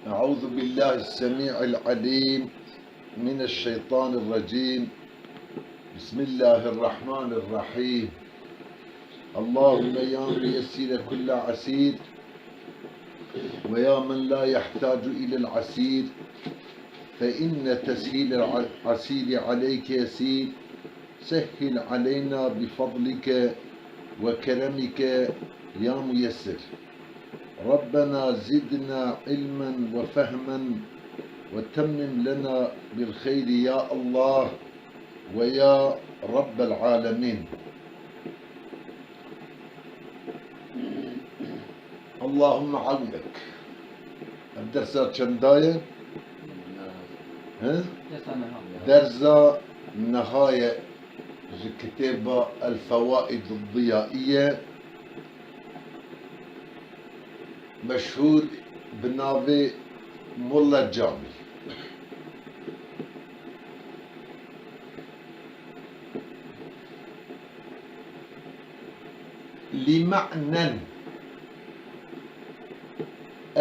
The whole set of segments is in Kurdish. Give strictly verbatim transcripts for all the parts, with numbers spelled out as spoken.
أعوذ بالله السميع العليم من الشيطان الرجيم. بسم الله الرحمن الرحيم. اللهم يا ميسر كل عسير، ويا من لا يحتاج إلى العسير، فإن تسهيل العسير عليك يسير، سهل علينا بفضلك وكرمك يا ميسر. ربنا زدنا علما وفهما وتمم لنا بالخير يا الله ويا رب العالمين. اللهم عونك. Ev dersa çenda ye? He? Dersa niha. Dersa niha ye ji kitêba El Fewaid Diyaiye, meşhûr bi navê Molla Camî. لمعنى.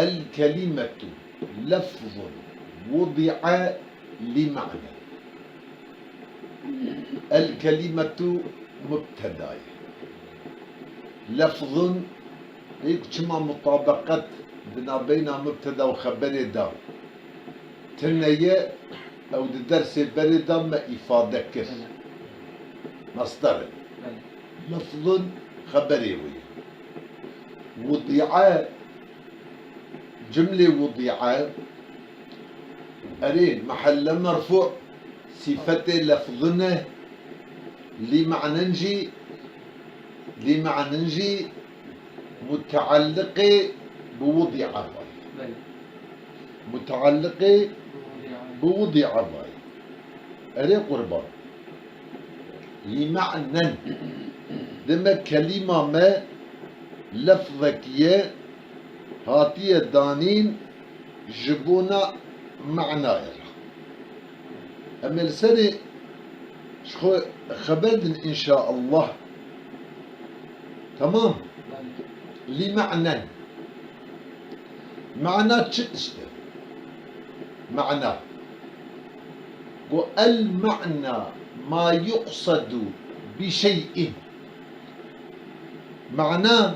الكلمة لفظ وضع لمعنى. الكلمة مبتدأ. لفظ، hêk çima mutabeqet di navbeyna mubteda û xeberê de tune ye, ew di dersê berê de me îfade kir. Belê. Masder e. Belê. Lefzun xeberê wê ye. Wudi'e, cumlê wudi'e, erê, mehelle merfû, sîfetê lefzun e, lî ma'nen jî, lî ma'nen jî mutealliqê bi wudi'e vay. Belê. Mutealliqê bi wudi'e vay. Erê qurban. Lî ma'nen. Dime kelîma me lefzekî ye, hatiye danîn ji bona manayê re. Em ê li serê ji xwe xeber din înşaallah. Tamam. Lî ma'nen. Mana çi tişt e? Mana. Got, "El ma'na ma yuqsadu bi şey'in." Mana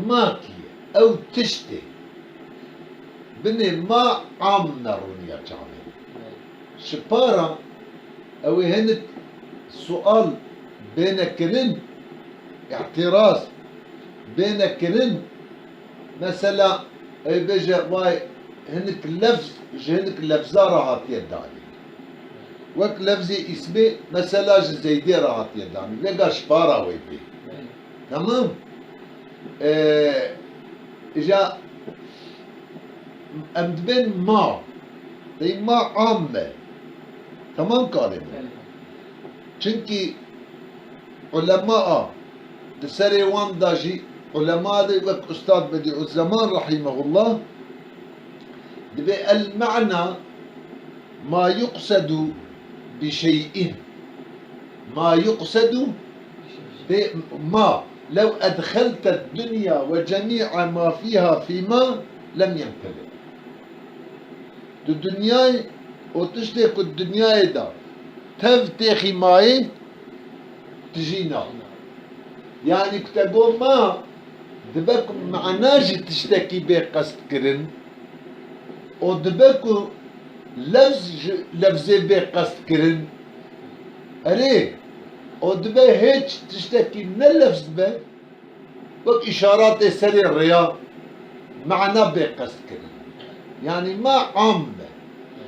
ma kî ye? Ew tiştê. Binê ma am me rûniya çavê. Ji para ew ê hinek sual bêne kirin, îtiraz bêne kirin. Mesela, ew bêje, vay, hinek lefz ji hinek lefza re hatiye danîn. Wek lefzê îsmê, mesela, ji Zeydê re hatiye danîn. Vêga ji para wê bê. Tamam? Ee, îja em dibên ma. Dey ma am me. Tamam kalê me. Belê. Çimkî ulema a, di serê wan de jî ulema de wek Ustad Bedîuzzeman rahimehullah, dibê el ma'na ma yuqsedu bi şey'in. Ma yuqsedu bi ma. Lew edxelte dunya ve cemî'a ma fîha fî ma lem yemteli. Di dinyayê û tiştê ku di dinyayê de tev têxî mayê, tijî na. Yanî ku te got ma, dibe ku mana ji tiştekî bê qestkirin û dibe ku lefz ji lefzê bê qestkirin. Erê, û dibe hêç tiştekî ne lefz be, wek îşaratê serê rêya mana bê qestkirin. Yanî ma am be.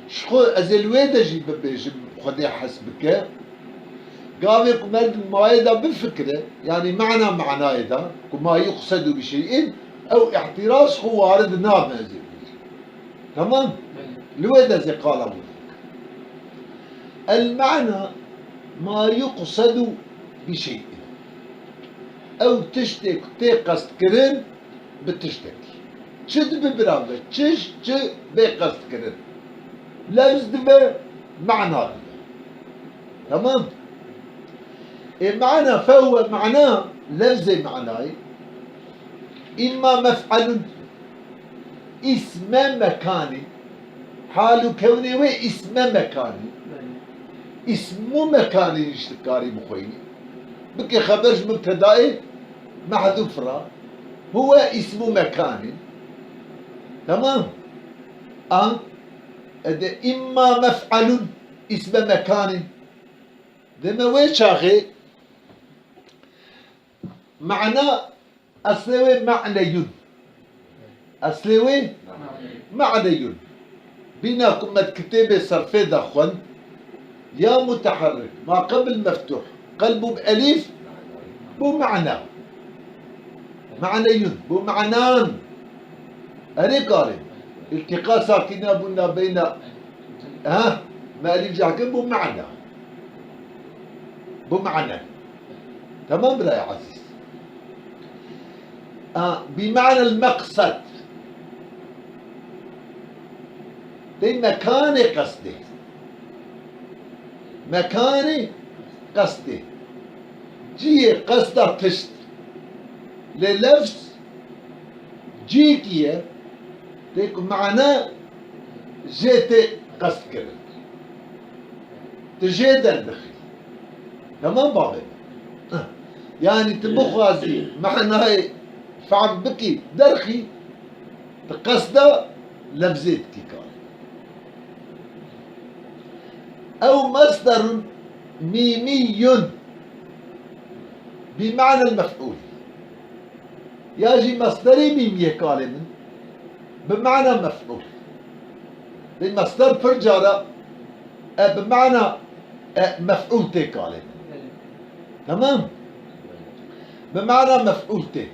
Ji xwe ez ê li wê de jî bibêjim, Xwedê hez bike. Gavê ku merdim mayê de bifikire, yanî mana manayê de, ku ma yuqsedu bi şey'in, ew îtiraz xwe warid nabe ez ê bibêjim. Tamam? Belê. Li wê de ez ê qala wî bikim. El ma'na ma yuqsedu bi şey'in. Ew tiştê ku tê qestkirin bi tiştekî. Çi dibe bira me? Çi, çi bê qestkirin? Lefz dibe, mana dibe. Tamam? Ê mana, fehuve mana, lefzê manayê. Îmma mef'elun. Îsme mekanî. Hal û kewnê wê îsme mekanî. Îsmû mekanî jî dikarî bixwînî. Bike xeber ji mubtedayê mehdûf ra. Huwe îsmû mekanî. Temam. A, e de îmma mef'elûn îsme mekanî. Deme wê çaxê mana eslê wê me'neyûn. Eslê wê me'neyûn. Bîna ku me di kitêbê serfê de xwend, ya muteherrik, ma qebil meftûh, qelb û bi elîf, bû me'na. Me'neyûn, bû me'nan. Erê karê. İltika sakine bûna beyna. Ha? Me elîf cah kir, bû me'na. Bû me'na. Temam birayê ezîz. A, bi me'nel meqsed. Tê mekanê qesdê. Mekanê qesdê. Cihê qesda tişt. Lê lefz cihekî ye, tê ku mana jê tê qest kirin. Tu jê derdixî. Temam bavê min. Yanî tu bixwazî manayê fehm bikî, derxî, tu qesda lefzê dikî kar. Ew mesderun mîmîyun bi me'nel mef'ûl. Ya jî mesderê mîmiyê kalê min bi me'na mef'ûl. Lê mesder pir cara, e, bi me'na, e, mef'ûl tê kalê min. Temam? Bi me'na mef'ûl tê.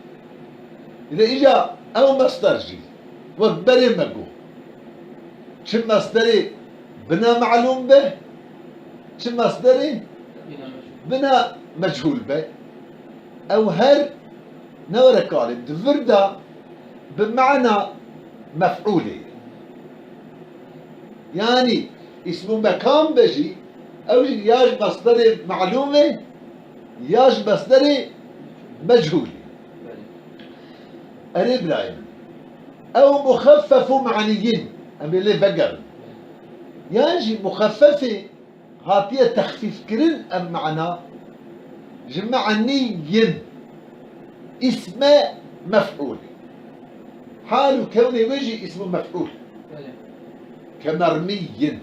Lê îca ew mesder jî wek berê me got. Çi mesderê bina melûm be, çi mesderê bina mechûl be. Ew her ne were kalê, di vir de bi mana mef'ûlê ye. Yanî îsmû mekan be jî, ew jî ya ji mesderê melûm e, ya ji mesderê mechûl e. Erê birayê min. Ew muxeffefû me'niyîn. Em ê lê vegerin. Yan jî muxeffefê hatiye texfîfkirin ev mana ji me'niyîn îsme mef'ûl. Hal û kewnê wê jî îsmû mef'ûl. Belê. Ke mermiyîn.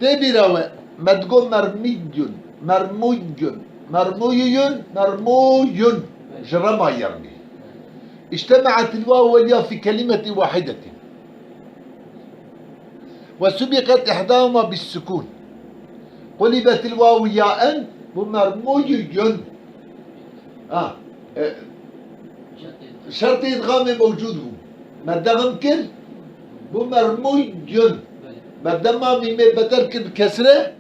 Tê bîra we, me digo mermiyun, mermuyun, mermuyuyun, mermuyun. Belê. Ji rema yermî. İctemaet il-waw wel-ya fi kelimetin wahidetin. Ve subiqet ihdahuma bis-sukun. Qulibetil wawu yaen, bu mermuyun. Ha, e, şertê idgamê mewcud bû. Me devam kir, bu mermuyun. Me dema mîmê bedel kir bi kesre,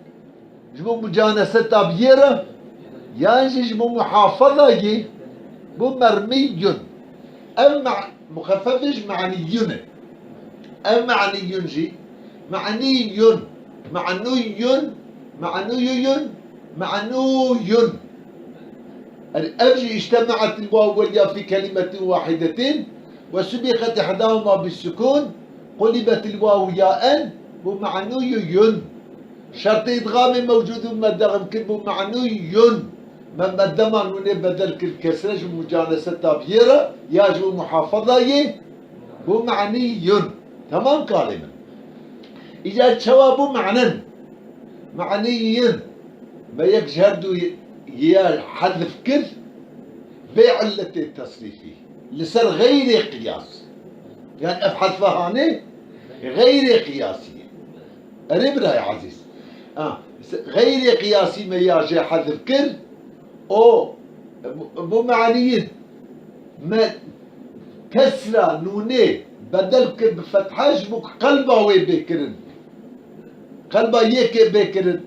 ji bo mucaneseta bi yê re, yan jî ji bo muhafazayê, bu mermiyun. Ev me-, muxeffefê ji me'niyun e. Ev me'niyun jî, me'niyun, me'nuyun, me'nuyuyun, me'nuyun. Er-, ev jî اجتمعت الواو والياء في كلمة واحدة وسبقت إحداهما بالسكون قلبت الواو ياء، bu me'nuyuyun. Şertê îdgamê mewcûd û me devam kir, bu me'nuyun. Me, me dema nûnê bedel kir kesre ji mucaneseta bi yê re, ya ji bo muhafazayê, bu me'niyun. Temam kalê min. Îcar çawa bu me'nen? Me'niyun. Me yek ji her du ya hezf kir, bê illetê tesrîfî. Li ser xeyrê qiyas. Yani ev hezfa hanê xeyrê qiyasî ye. Erê birayê ezîz. Ha, xeyrê qiyasî me ya jê hezf kir, o, bu, bu me'niyî me kesra nûnê bedel kir bi fethe ji bo qelba wê bê kirin. Qelba yekê bê kirin.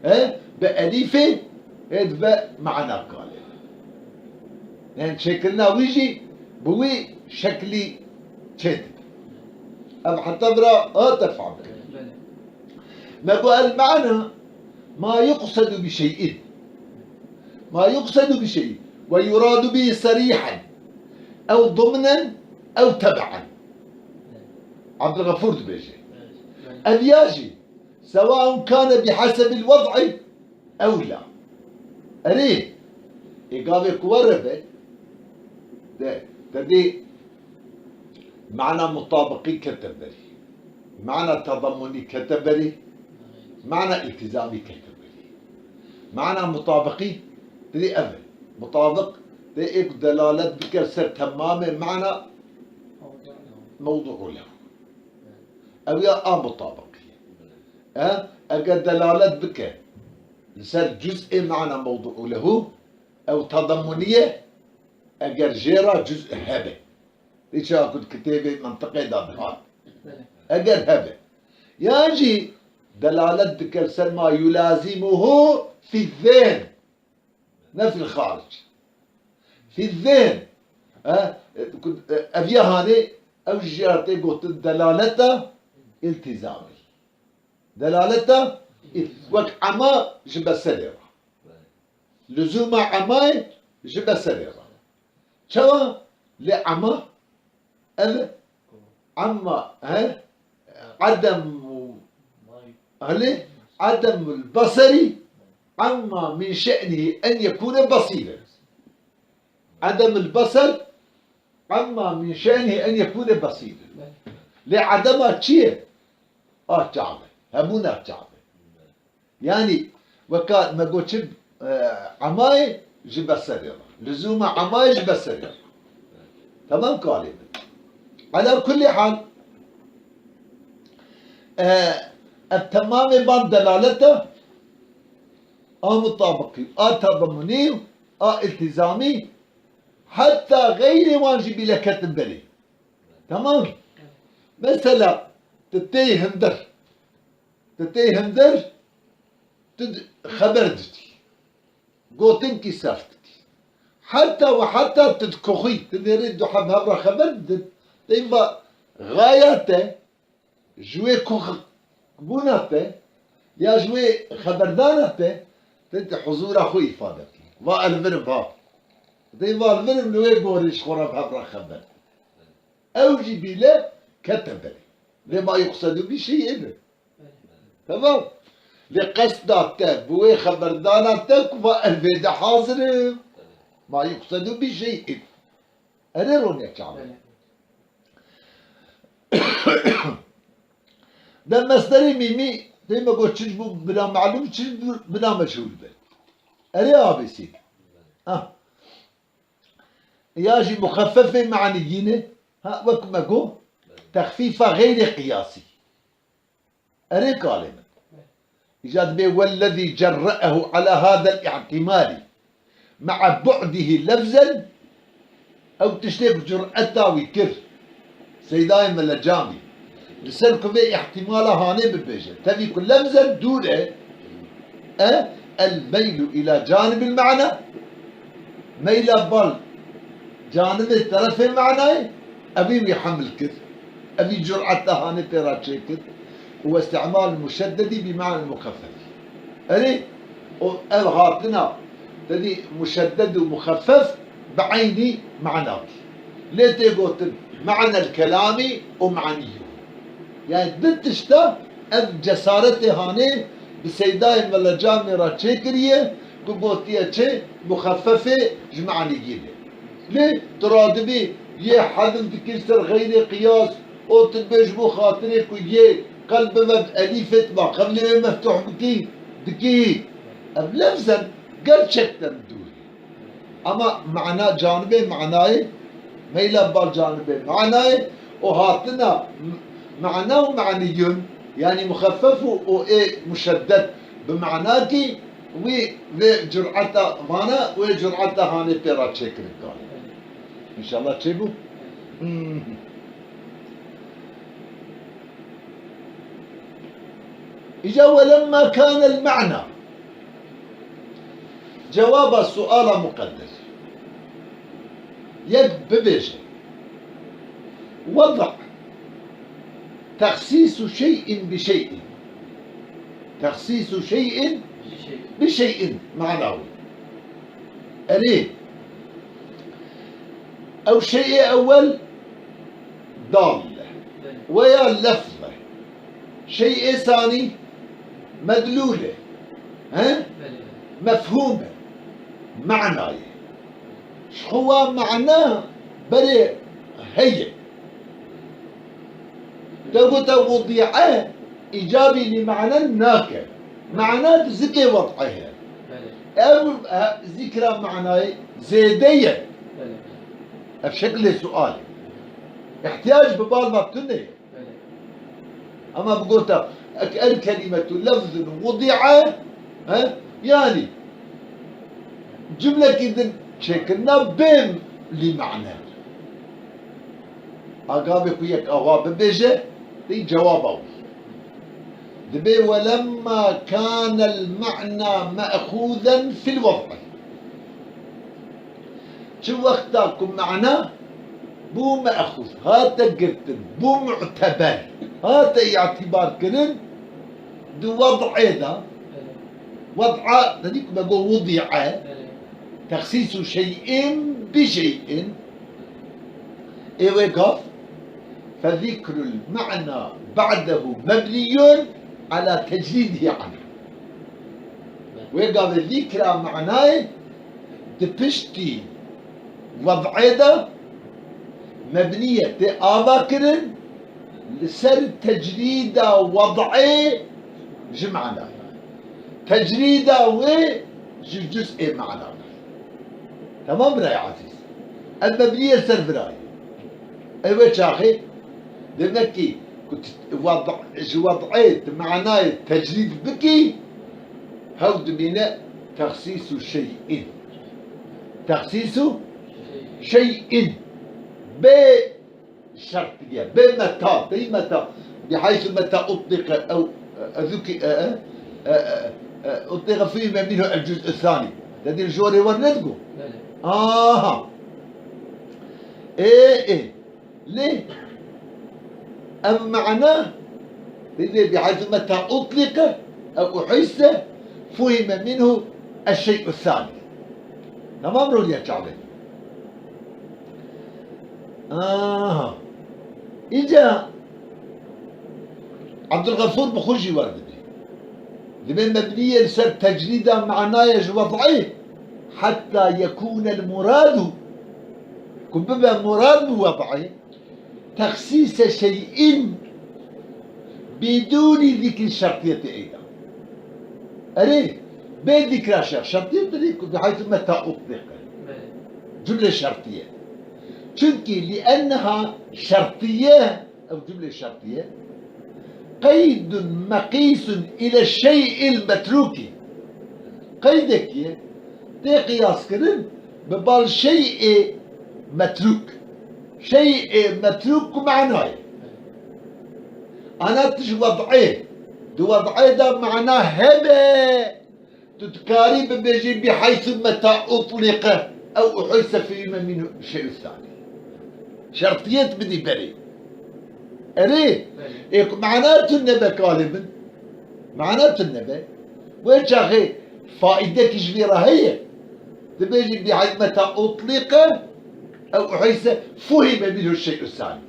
He? Bi elîfê hê dibe mana kalê. Yani çêkirina wî jî bi wî şeklî çê dibe. Ev heta vira hate fehm kirin. Me got, المعنى ما يقصد بشيء، ما يقصد بشيء ويراد به صريحا أو ضمنا أو تبعا. Abdulgafûr dibêje. Ev ya jî, sewaun kane bihesebil wed'i ew la. Erê, ê gavê ku we re be, de, te dê mana mutabiqî kete berî. Mana tadamunî kete berî. Mana îltizamî kete berî. Mana mutabiqî, te dê ev e. Mutabiq, te ê ku delalet bike ser temamê mana mewdû'u lehu. Ew ya a mutabiqî. E, eger delalet bike li ser cuz'ê mana mewdû'u lehu, ew tadamunî ye, eger jê re cuz hebe. Îça ku di kitêbê mentiqê de dihat. Eger hebe. Yan jî delalet dike li ser ma yulazimuhu fi zihn. Ne fil xaric. Fi zihn. E, e, ku, e, ev ya hanê, ew jî tê gotin delaleta îltizamî. Delaleta îl-, wek ema ji beserê re. Luzûma emayê ji beserê re. Çawa? Lê ema, ev ema, he? Edem, hele, edemul basari ema min şe'nihi en yekûne basîren. Edemul basar ema min şe'nihi en yekûne basîren. Lê edema çi ye? A çav e. Hebûna çav e. Yanî weka me got çi, e, emayê ji beserê re. Luzûma emayê ji beserê re. Temam kalê min. Ala kullî hal, e, ev temamê van delaleta a mutabiqî, a tadamunî, a îltizamî, heta xeyrê wan jî bîle ketin berê. Tamam. Mesela, tu tê hundir. Tu tê hundir, tu d-, xeber didî. Gotinkî sef dikî. Heta we heta tu dikoxî, tu nêrê du heb hev re xeber didin. Tê va xaya te, ji wê koxbûna te, ya ji wê xeberdana te, te, te huzûra xwe îfade bikî. Va ez li vir im, ha. Tê va li vir im, li wê gorî ji xwe re bi hev re xeber. Ew jî bîle kete berê. Lê ma yuqsedu bî şey'in. Tamam. Lê qesda te bi wê xeberdana te ku va ez vê de hazir im. Ma yuqsedu bî şey'in. Erê roniya çawa. De mesderê mîmî, tê me got çi ji bo bila melûm, çi ji bo bila meçhûl be. Erê abêsî. Ah. Ya jî muxeffefê maniyî ne. Ha, wek me got, texfîfa xeyrê qiyasî. Erê kalê min. Îca dibê wellezî cerre'ehu ala hadel ihtimali ma'a bu'dihi lefzen, ew tiştê bi cur'eta wî kir. Seydayê Mele Camî. Li ser ku vê ihtimala hanê bibêje. Tevî ku lefzen dûr e. E, el meylu ila canibil ma'na. Meyla bal canibê terefê manayê. Evî wî hemil kir. Evî cur'eta hanê pê re çêkir. Û isti'mal muşeddedî bi ma'na muxeffefî. Erê, û ev hatina, te dî muşedded û muxeffef bi eynî mana bî. Lê tê gotin ma'nel kelamî û ma'niyyu. Yani di tişta ev cesaretê hanê bi Seydayê Mele Camê re çêkiriye ku gotiye çi muxeffefê ji maniyî ne. Lê tu radibî yê hedif dikir ser xeyrê qiyas, û tu dibê ji bo xatirê ku yê qelb bibe bi elîfê, tu ma qevlê wê meftuh bikî, dikî. Ev lefzen gerçekten dûr e. Ama mana, canibê manayê, meyla bal canibê manayê, û hatina m-, mana û maniyun, yani muxeffef û, û ê muşeddet bi manakî, wî vê cur'eta vana, wê cur'eta hanê pê re çêkirin kare. İnşallah çêbû. Hmm. Îca welemma kânel ma'na. Cewaba suala muqedder. Yek bibêje. Weda. Texsîsu şey'in bi şey'in. Texsîsu şey'in bi şey'in. Mana wî. Erê. Ew şey'ê ewel dal e. Weya lefz e. Şey'ê sanî medlûl e. He? Belê. Mefhûm e. Mana ye. Ji xwe wa mana berê heye. Te gote wudi'e, îcabî lî manen nake. Mana di zikê wed'e heye. Belê. Ev, e, zikra manayê zêde ye. Belê. Ev şeklê sual e. Îhtiyac bi bal ve tune ye. Belê. Ama bi gota, ek el kelimetu lefzun wudi'e, he? Yani, cümlekî din çêkirina bê lî mane. Agavê ku yek awa bibêje, tê cewaba wî. Dibê, "Welemma kânel ma'na me'xûzen fil wed'i." Çi wexta ku mana bû me'xûz, hate girtin, bû mu'teber, hate îtîbar kirin, di wed'ê de, wed'a, dedî ku me got wudi'e, texsîsu şey'in bi şey'in, ê wê gav, fezikrul ma'na ba'dehu mebniyun ala tecrîdihî anhu. Wê gavê zîkra manayê di piştî wed'ê de mebnî ye, tê ava kirin li ser tecrîda wed'ê ji manayê. Tecrîda wê ji cuz'ê mana be. Temam birayê ezîz? Ev mebnî ye ser birayê. Ew ê çaxê, demek ki, ku tu wed-, ji wed'ê tu manayê tecrîd bikî, hew dimîne texsîsu şey'in. Texsîsu şey'in. Bê şertiye, bê meta, bê meta. Bihaysu meta utlîqe ew, e, e, e, utlîqe fîme minhu el cuz'u sani. Dedî jorê wer nedigo. Belê. Aha. Ê, ê. Lê ev mana, bê, bê, bihaysu meta utlîqe ew uhisse fuhime minhu eşşey'u sani. Tamam, roliya çavê. Aha. Îca Abdulgafûr bi xwe jî wer dibê. Dibê mebnî ye li ser tecrîda manaya ji wed'ê, heta yekûnel muradu, ku bibe murad bi wed'ê, texsîse şey'in bidûnî zikri şertiyetê eyda. Erê, bê zikra şer-, şertiyet dedî ku bihaysu meta utlîqe. Belê. Cumle şertiye. Çunkî li enneha şertiye, ew cumle şertiye, qeydun meqîsun ile şey'il metrûkî. Qeydekî ye, tê qiyaskirin bi bal şey'ê metrûk. Şey'ê metrûk ku manayê. Ana tu ji wed'ê, di wed'ê de mana hebe, tu dikarî bibêjî bihaysu meta utlîqe ew uhisse fîme minhu şey'u sani. Şertiyet bidî berê. Erê, ê ku mana tune be kalê min. Mana tune be. Wê çaxê faîdekî ji vî re heye. Dibêjî bihaysu meta utlîqe ew uhisse fuhime minhu şey'u sani.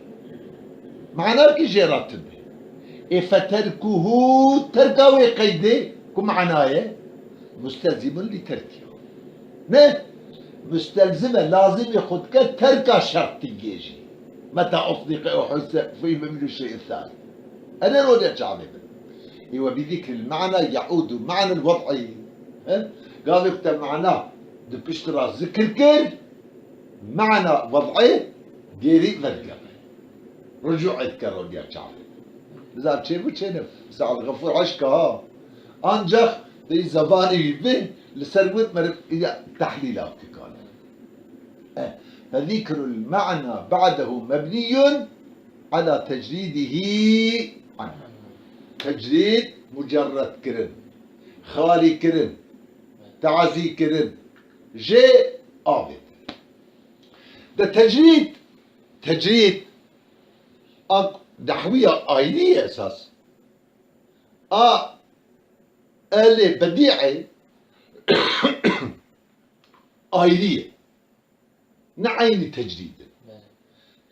Mana kî jê re tune. Ê feterkuhu, terka wê qeydê ku mana ye, mustelzimun li terkiha. Ne? Mustelzim e, lazimî xwe dike terka şertiyê jî. Meta utlîqe ew uhisse fuhime minhu şey'u sani. Erê rode çavê bin. Ê we bi zikril mana ye'udu manel wed'i. He? Gavê ku te mana di pişt re zikir kir, mana wed'ê gêrî vedike. Rucû dike rodiya çavê. Bizan çêbû çêne. Mesela Gafûr eşka ha. Ancak di zevanê wî bi li ser wê meriv ya tehlîla bikane. E, fezikrul ma'na ba'dehu mebniyun ala tecrîdihî anhu. Tecrîd, mucerred kirin, xalî kirin, tazî kirin, jê avêtin. De tecrîd, tecrîd, a nehwiya ayrî ye esas. A elê bedî'ê ayrî ye. Ne eynî tecrîd in. Belê.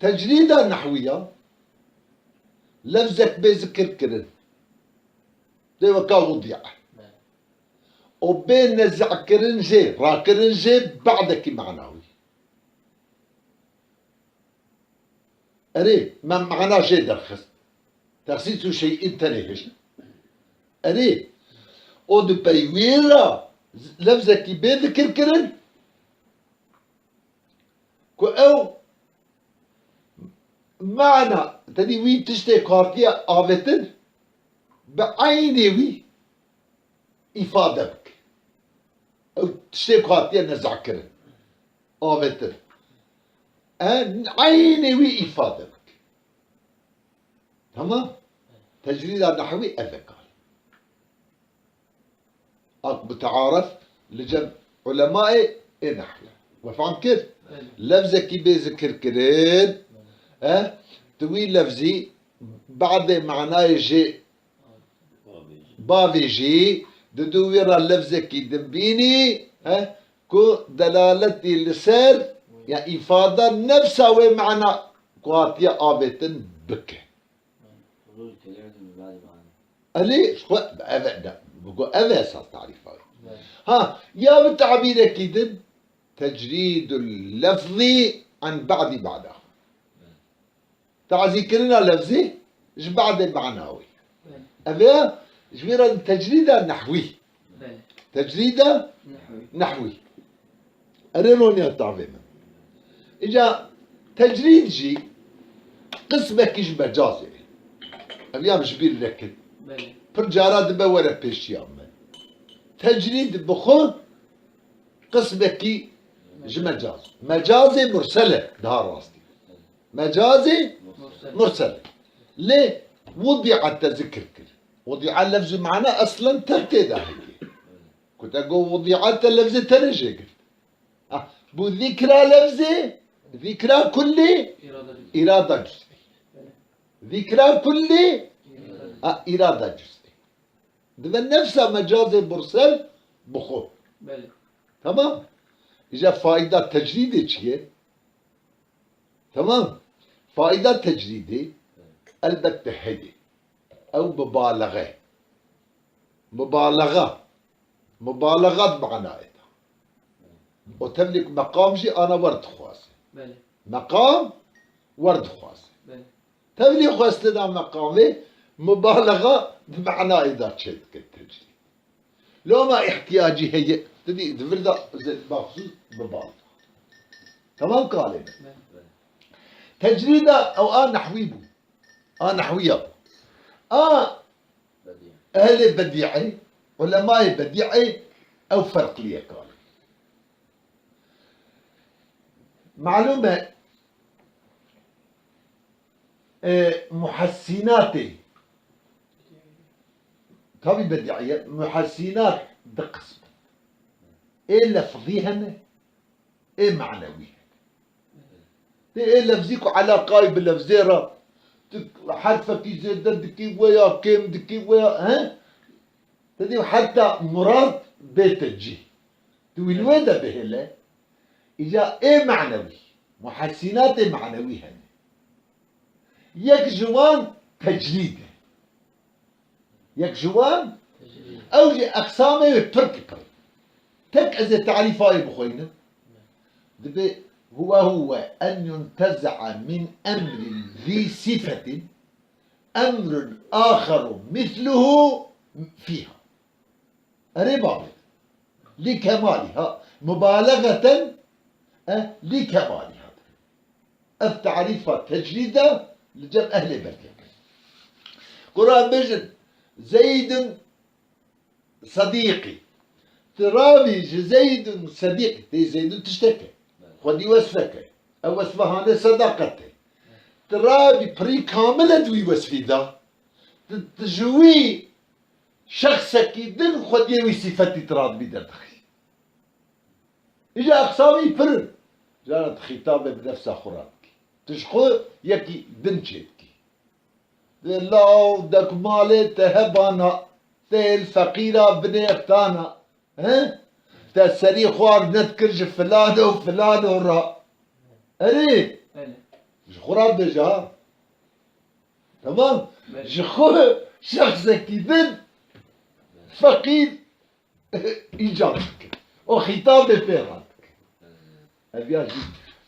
Tecrîda nehwiya lefzek bê zikirkirin, tê weka wudîe. Û bê nez'kirin jê, rakirin jê, ba'dekî mana wî. Erê, me mana jê derxist. Texsîsu şey'în tenê hişt. Erê, û di pey wî re lefzekî bê zikirkirin ku ew mana, tenî wî tiştê ku hatiye avêtin, bi eynê wî îfade bike. Ew tiştê ku hatiye nez'kirin, avêtin, e, eynê wî îfade bike. Tamam? Tecrîda nehwî ev e kar. Ak mutearif li cem ulemayê ê nehwê. We fehm kir? Belê. Lefzekî bê zikir kirin, e, tu wî lefzî badê manayê jê bavêjî, di dû wî re lefzekî din bînî, e, ku delaletî li ser, ya îfada nefsa wê mana ku hatiye avêtin bike. Huzûr kelimetin bi ba'dî mane. Elî, ji xwe, ev e, ne, bi go ev e esas tarîfa wî. Evet. Ha, ya bi tabîrekî din, tecrîdul lefzî an ba'dî mana. Evet. Tazîkirina lefzî ji badê mana wî. Evet. Ev e, ji vî re tecrîda nehwî. Belê. Tecrîda Nehwî. Nehwî. Erê roniya tavê min. Îca tecrîd jî qismekî ji mecazê. Ev ya ji bîr nekin. Belê. Pir cara dibe were pêşiya me. Tecrîd bi xwe qismekî ji mecaz. Mecazê mursel e daha rastî. Mecazê Mursel. Mursel. Lê wudi'a te zikir kir. Wudi'a lefzî mana eslen te tê de heye. Ku te got wudi'a te lefzê te re jê girt. Ah, bu zikra lefzê, zikra kullî, İrade. İrada cüz'î. Zikra kullî, İrade. Ah, irada cüz'î. Dibe nefsa mecazê mursel bi xwe. Belê. Tamam? Îca faîda tecrîdê çi ye? Tamam. Faîda tecrîdê elbette heye. Ew mubalexe. Mubalexa. Mubalexa di manayê de. O tevlî ku meqam jî ana wer dixwaze. Belê. Meqam wer dixwaze. Belê. Tevlî xwestina meqamê mubalexa di manayê de çêdike tecrîd. Loma îhtiyacî heye. Ti dî di vir de zê-, maxsûs bi bal. Tamam kalê min. Tecrîda ew a nehwî bû. A nehwiya bû. A ehlê bedî'ê, ulemayê bedî'ê ew ferqliye kalê. Malûm e, e, muhessînatê, tabî bedî'î ye, muhessînat di qism in. Ê lefzî hene, ê manewî hene. Tê ê lefzî ku elaqayî bi lefzê re, tu herfekî zêde dikî, weya kêm dikî, weya, he? Te dî heta murad bête cî. Tu wî li wê de bihêle. Îca ê manewî, muhessînatê manewî hene. Yek ji wan tecrîd e. Yek ji wan, ew jî eqsamê wê pir ki pir. Tek ez ê tarîfa wê bixwînim. Dibê huwe huwe en yunteze'a min emrin zî sifetin emrun axeru misluhu fîha. Erê babê. Li kemalî ha. Mubalexeten, e, li kemalî ha. Ev tarîfa tecrîd e li cem ehlê belgê. Kur'an bêjin, Zeydun sedîqî. Ti rabî ji Zeydun sedîqî. Tê Zeydun tiştek e. Xwedî wesfek e. Ew wesfa hane sedaqet e. Ti rabî pirî kamil e di wî wesfî de. Ti, ti ji wî şexsekî din xwediyê wî sîfetî ti radibî derdixî. Îja eqsamî pir in. Cara tu xîtabê bi nefsa xwe re dikî. Tu ji xwe yekî din çêdikî. Dê law dekmalê te hebana, tê li feqîra binê eftana. He? Te serî xwar nedikir ji filano filano re. Erê. Belê. Ji xwe re bêje ha. Tamam? Belê. Ji xwe şexsekî din feqîr îcat dike. O xîtabê pê re dike. Ev ya jî,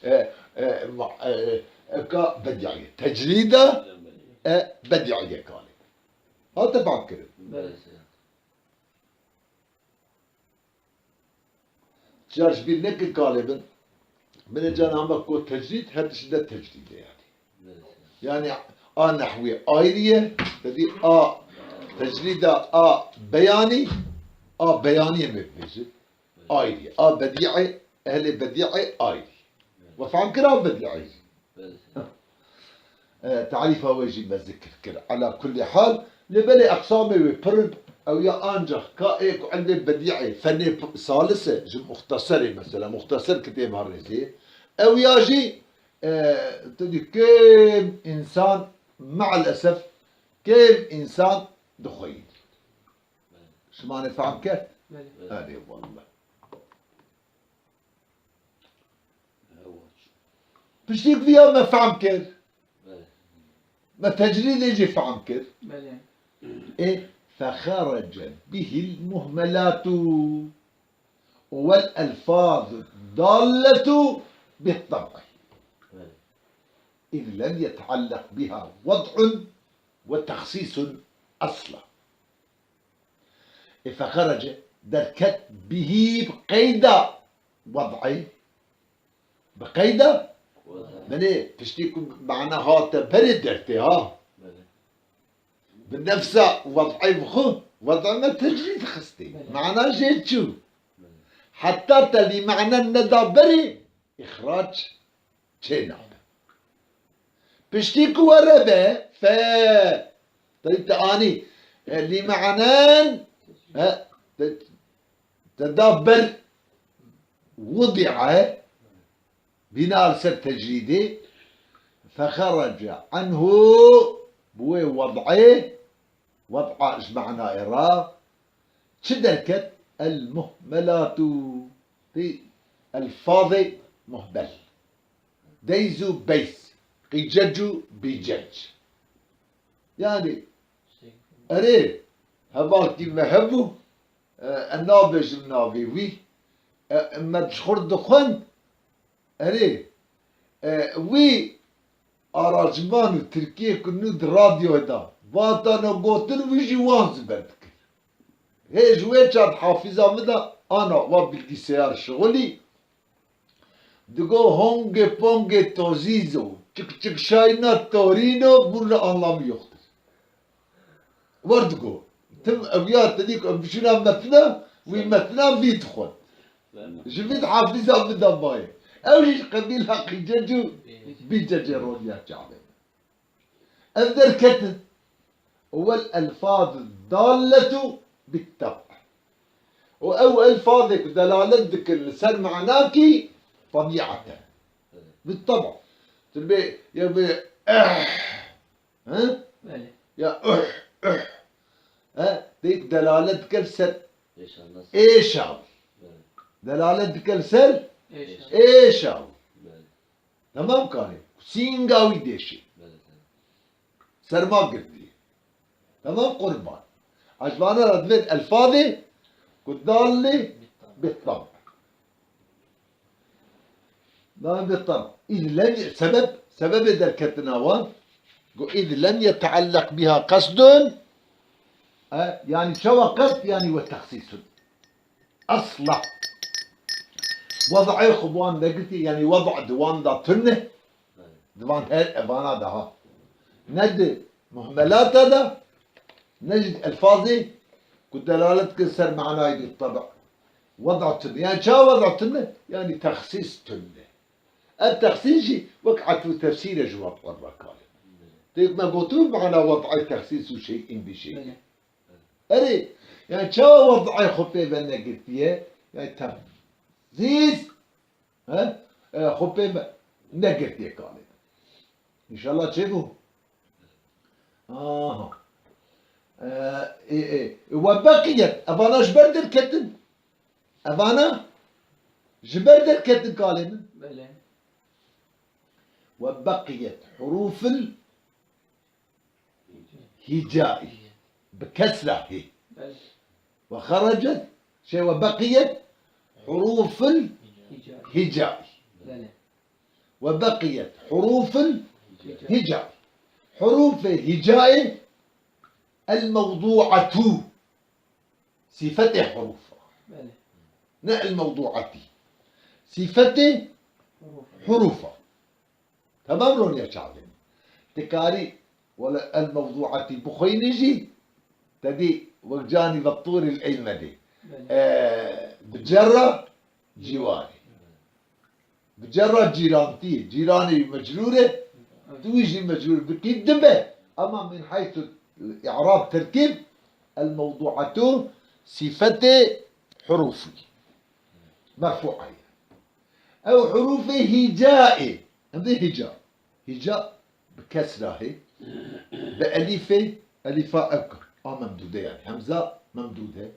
e, e, ma-, e, e, ka bedîye. Tecrîda, e, bedîye kalê. Hate fam kirin. Belê. Car ji bîr nekin kalê bin. Min ê can hema ku tecrîd her tişt de tecrîd e yani. Evet. Yani a nehwî ayrı ye, te dî a tecrîda a beyanî, a beyanî em ê bibêjin. Ayrı ye. A bedîe, ehlê bedîe ayrı ye. We fehm kir a bedîe jî? Evet. E, tarîfa wê jî me zikir kir. Ela kulli hal, lê belê eqsamê wê pir in, ew ya ancax ka ê ku eldê bedîê, fenê p-, salis e, ji muxteserê mesela, muxteser kitêba rêzê, ew ya jî, e, tu dî kêm însan, me'lesef, kêm însan dixweyî. Şima ne fehm kir? Belê. Erê wallah. Piştî ku viya me fehm kir. Belê. Me tecrîdê jî fehm kir. Belê. Ê, fexerece bihil muhmelatu wel elfaz dalletu bit tab'i. Belê. İz lem yeteallek biha wad'un ve tehsisun asla. Ê fexerece derket bihî bi qeyda wed'ê. Bi qeyda? Belê, piştî ku mana hate berê dertê ha. Belê. Bi nefsa wed'ê bi xwe, wed'ê me tecrîd xistê. Belê. Mana jê çû. Belê. Heta te lî mana neda berê, îxrac çê nabe. Piştî ku were be, fe, te, te anî, e, lî me'nen, e, te, te da ber wudi'e, bîna li ser tecrîdê, fexerece enhu, bi wê wed'ê, wed'a ji manayê ra, çi derket? El muhmelatu, tê elfazê muhbel. Deyz û beyz, qîcec û bîcec. Yani, erê, hevalkî me hebû, e, em nabêjim navê wî, e, me ji xwe dixwend, erê, e, wî aranjman û tirkiyê ku nû di radyoyê de, vatana gotin wî jî wan ziber dikir. Hê ji wê çand hafîza min de ana wa bilgisayar şixulî, digo hongê pongê tozîzo, çik çik şayna torîno, bûn li anlamî yoxtir. Wer digo, tim ew ya tenî ku em biçûna metna, wî metna vî dixwend. Ji vî hafîza min de maye. Ew jî ji qebîla qîcec û bîcecê roniya çavê min. Ev derketin. Wel elfaz dalletu bit tab'. Û ew elfazê ku delalet dikin li ser manakî tebîet e. Bit tab'. Tu bê, ya bê, eh, he? Belê. Ya uh, uh. He? Dê ku delalet dikin ser êşav. Belê. Delalet dikin ser êşav. Êşav. Belê. Temam kanê. Sînga wî dêşê. Belê, belê. Serma girtiye. Temam qurban. Ecvana re divêt elfazê ku dallê bi tam. Dallê bi tam. Îz lem, sebeb, sebebê derketina wan, ku îz lem yeteallek biha qesdun, e, yani çawa qesd, yani ve tehsîsun. Esla. Wed'ê xwe bi wan negirtiye, yani wed' di wan de tune. Di van her evana de ha. Ne di muhmelata de, ne jî di elfazê ku delalet dikin ser manayê bi tab'. Wed' tune. Yani çawa wed' tune? Yani texsîs tune. Ev texsîs jî wek etf û tefsîr e ji wed' re kare. Tê me gotin mana wed'ê texsîs û şey'in bi şey. Erê, yani çawa wed'ê xwe pê ve negirtiye? Yani tefsîs, he? E, xwe pê ve negirtiye kalê. İnşallah çêbû. Aha. E, e, e, we beqiyet. Evana ji ber derketin. Evana ji ber derketin kalê min. Belê. We beqiyet hurufil hîcaî. Bi kesra hê. Belê. Ve xerecet, şey, ve beqiyet huruful Hicai. hicai. Belê. Ve beqiyet huruful Hicai. hicai. Hurufê hicai el mewdu'atu. Sifetê hurufa. Belê. Ne el mewdu'ati. Sifetê Huruf. hurufa. Temam roniya çavê min. Dikarî, wele el mewdu'atî bixwînî jî, te dî wek canî ve tûrî l eynedî. Belê. E, bi cerra cîwarî. Bi cerra cîrantî, cîranê wî mecrûr e, tu wî jî mecrûr bikî dibe. Ama min heysu î'rab terkîb, el mewdu'atu sifetê hurufî. Merfu'a ye. Ew hurufê hîcaê. Em dê hîca. Hîca bi kesra hê. Bi elîfê, elîfa ev kir. A memdûde yani. Hemza memdûde.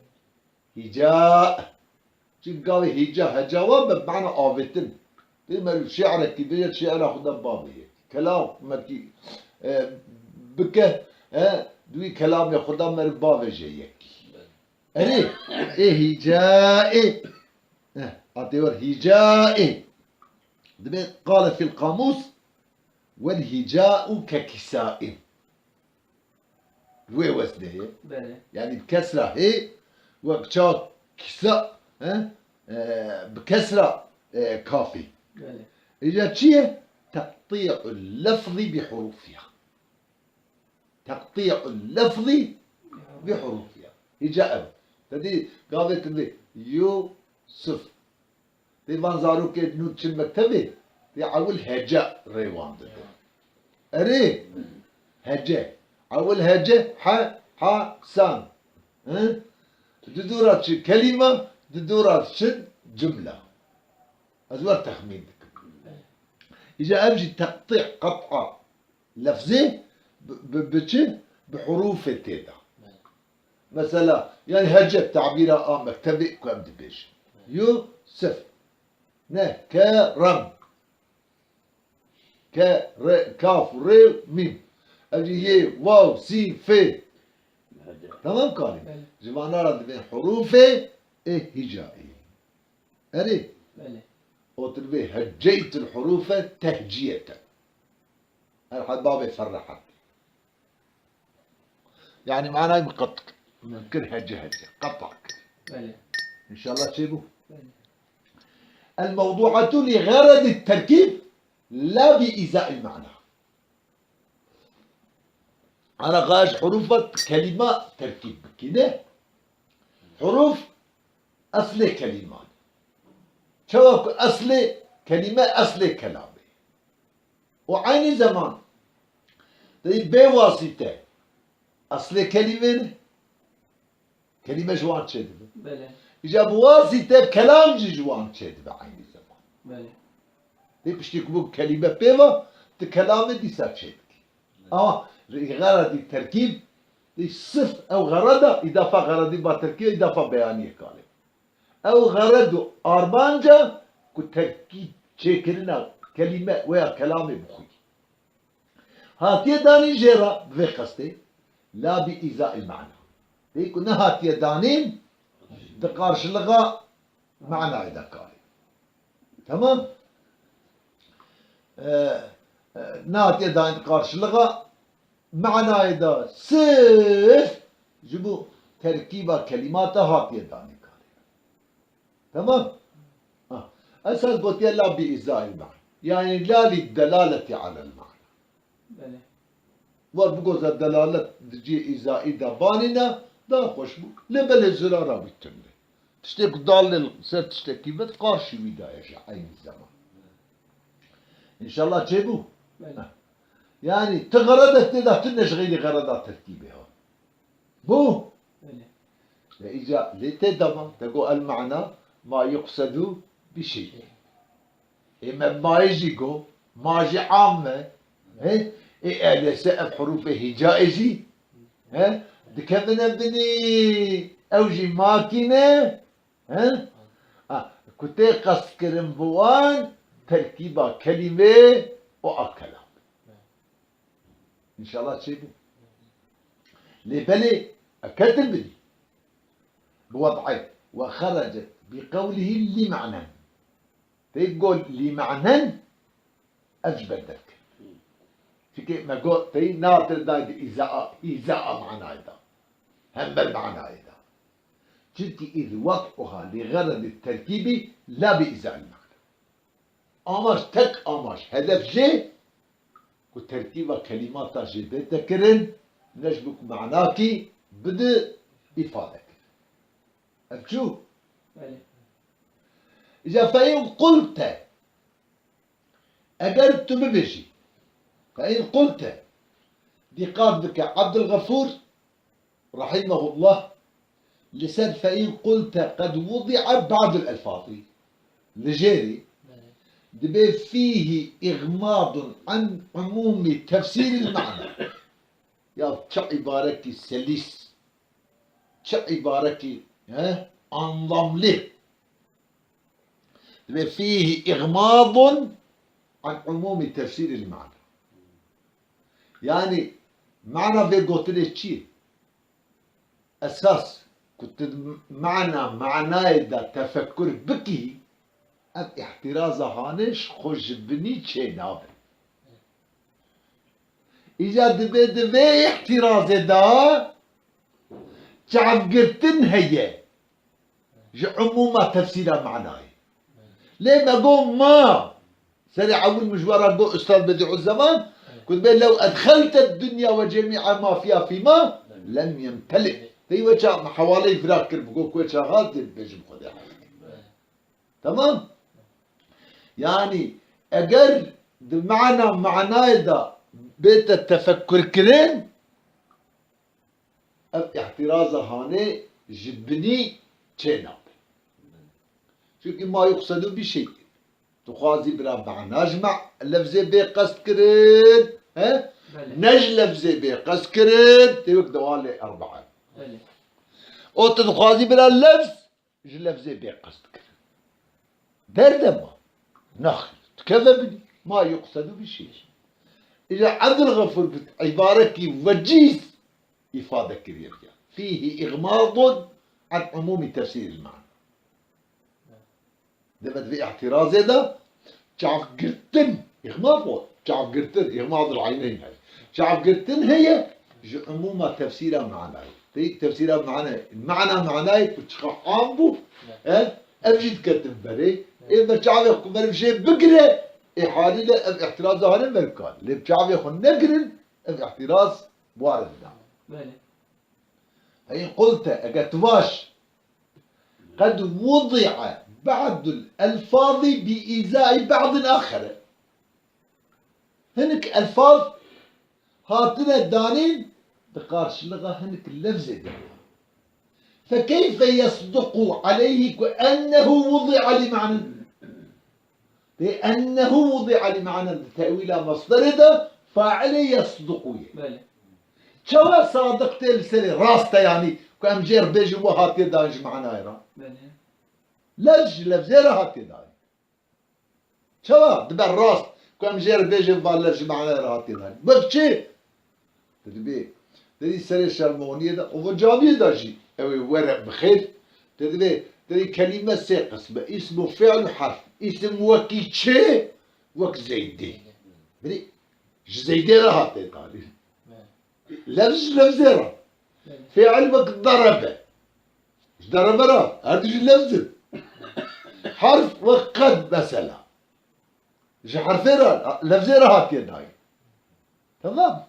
Hîca. Çi gavê hîca, heca wa bi mana avêtin. Dê me şi'rekî bêje, şi'ra xwe da bavê yekî. Kelamekî, e, bike, e, di wî kelamê xwe da meriv bavêje yekî. Erê, ê hîcaê. Eh, atê wer hîcaê. Dibê qale fîl qamûs, wel hîcaû ke kîsaê. Wê weznê ye. Belê. Yani bi kesra hê, wek ça kîsa, he? E, bi kesra, e, kafê. Belê. Îca çi ye? Teqtî'u lefzî bi hurûfiha. Teqtî'u lefzî bi hurûfiha. Hîca ev. Te dî gavê tu dê Yusuf. Dê van zarokê nû çin mektebê, dê ewil hece rê wan dide. Erê, hece. Ewil hece, he, ha, san. Hi? Di dora çi kelîme, di dora çi cimle. Ez wer texmîn dikim. Îca ev jî teqtî, qet'a. Lefzê bi, bi, bi çi? Bi hurûfê tê de. Mesela, yani hece tabîra a mektebê ku em dibêjin. Yusuf. Ne, kerem. Ke, re, kaf, rê, mîm. Ev jî yê, waw, sîn, fê. Hece. Tamam kalî. Belê. Ji vana re divê hurûfê ê hîcaî. Erê. Belê. O tu divê heceytul hurûfe tehciyete. Her hal babê ferrehet. Yani manayê min qet min kir hece hece. Qeta kir. Belê. İnşallah çêbû. Belê. El mewdu'atu li gheredi terkîb la bi îzail ma'na. Ana xaş hurufa kelîma terkîb bikî, ne? Huruf eslê kelîman. Çawa ku eslê kelîme eslê kelamê. Û eynî zeman, dê bê wasîte eslê kelîmê ne. Kelîme ji wan çêdibe. Belê. Îca bi wasîte kelam jî ji wan çêdibe eynî zeman. Belê. Dê piştî ku bû kelîme pê ve, tu kelamê dîsa çêdikî. Ama xeredî terkîb, dê sif ew xereda, îdafa xeredî ba terkîb, îdafa beyaniyê kalê. Ew xered û armanca ku terkîb çêkirina kelîme weya kelamê bixwî. Hatiye danîn jê re bi vê qestê, la bi îzaî ma'na. Dê ku nehatiye danîn, di qarşilixa manayê de karê. Tamam? E, e, nehatiye danîn di qarşilixa manayê de sif ji bo terkîba kelîmata hatiye danîn karê. Tamam? Ha. Esas gotiye la bi îzaî ma'na. Yani la li delaleti alel ma'na. Belê. Var bigoza delalet di cihê îzaî de banîne, daha xweş bû. Lê belê zirara wî tune. Tiştê ku dal li ser tiştekî ve qarşî wî daye ji eynî zeman. Înşallah çêbû. Belê. Heh. Yani ti xeredek tê de tune ji xeyrî xereda terkîbê ha. Bû? Belê. Ve îca lê tê dema, te got el ma'na ma yuqsedu bi şey. Ê me mayê jî got, ma jî am me. He? Ê elêse ev hurufê hîcaê jî, he? Dikevine binî, ew jî makî ne. He? Ha, ku tê qestkirin bi wan terkîba kelîmê û a kelam. Înşallah çêbû. Lê belê, ev ketin bidî. Bi wed'ê, "Ve xerecet bi qewlihî lî me'nen." Tê got lî me'nen, ev ji ber derkir. Çimkî me got, tey natir dayê di îzaa, îzaa manayê de. Hember manayê de. Çimkî îz wed'uha li xeredî terkîbî la bi îzaî mana. Amaç, tek amaç, hedef jê ku terkîba kelîmata jê bête kirin, ne ji bo ku manakî bidi îfade kirin. Ev çû? Belê. Îca fe in qulte, eger tu bibêjî, fe in qulte, dîqat bike, Ebdulxefûr, rahimehullah, li ser fe in qulte qed wudi'a ba'dul elfazî, li jêrî, Belê. Dibê fîhî îxmadun an umûmî tefsîril ma'na. Ya çi îbarekî selîs, çi îbarekî, he, anlamlı. Dibê fîhî îxmadun an umûmî tefsîril ma'na. Yani, mana vê gotinê çi ye? Esas ku tu mana, manayê de tefekkur bikî, ev îhtîraza hanê ji xwe ji binî çê nabe. Îca dibê di vê îhtîrazê de çavgirtin heye ji umûma tefsîra manayê. Lê me got ma, serê ewil min ji we re got Ustaz Bedîuzzeman, ku dibê lew edxelte dunya ve cemî'a ma fiha fîma lem yemteli. Tey we ça hewaleyê vira kir, bi got ku we çaxa dê bibêjim Xwedê. Tamam? Yani eger di mana manayê de bête tefekkur kirin, ev îhtîraza hanê ji binî çê nabe. Çimkî ma yuqsedu bi şey. Tu xwazî bira mana ji me lefzê bê qest kirin, he? Belê. Ne ji lefzê bê qest kirin, tê wek dewalê erbaa. Belê. O tu dixwazî bira lefz ji lefzê bê qest kirin. Derdema. Naxir. Dikeve binî. Ma yuqsedu bi şey. Îca Ebdulxefûr bi îbarekî vecîz îfade kiriye ya. Fîhî îxmadun an umûmî tefsîril ma'na. Dibê di vê îhtîrazê de çavgirtin, îxmad o, çavgirtin, îxmadul eyneyn heye. Çavgirtin heye ji umûma tefsîra manayê. Tey tefsîra manayê, mana manayê ku çiqa am bû, e, ev jî diketin berê. Ê ve çavê xwe meriv jê bigire, ê halîle ev îhtîraza hanê meriv kar. Lê çavê xwe negirin, ev îhtîraz warid da. Belê. Fe in qulte, eger tu vaj, qed wudi'a ba'dul elfazî bi îzaî ba'din axere. Hinek elfaz hatine danîn di qarşilixa hinek lefzê de. Fe keyfe yesduqu aleyhi ku ennehu wudi'a li ma'nen. Tê ennehu wudi'a li ma'nen di tewîla mesderê de failê yesduqu ye. Belê. Çawa sadiq tê li serê rast e, yanî ku em jê re bêjin we hatiye dayîn ji manayê re? Belê. Lefz ji lefzê re hatiye dayîn. Çawa dibe rast ku em jê re bêjin va lefz ji manayê re hatiye dayîn? Wek çi? Te dibê, te dî serê şermoniyê de, û caviyê de jî ew ê were bi xêr. Te dibê, te dî kelîme sê qism e, îsm û fi'l û herf. Îsm wekî çi? Wek Zeydê. Birî, ji Zeydê re hate tarî. Lefz ji lefzê re. Fi'l wek derebe. Ji derebe re, her du jî lefz in. Herf wek qed mesela. Ji herfê re, lefzê re hatiye dayîn. Tamam.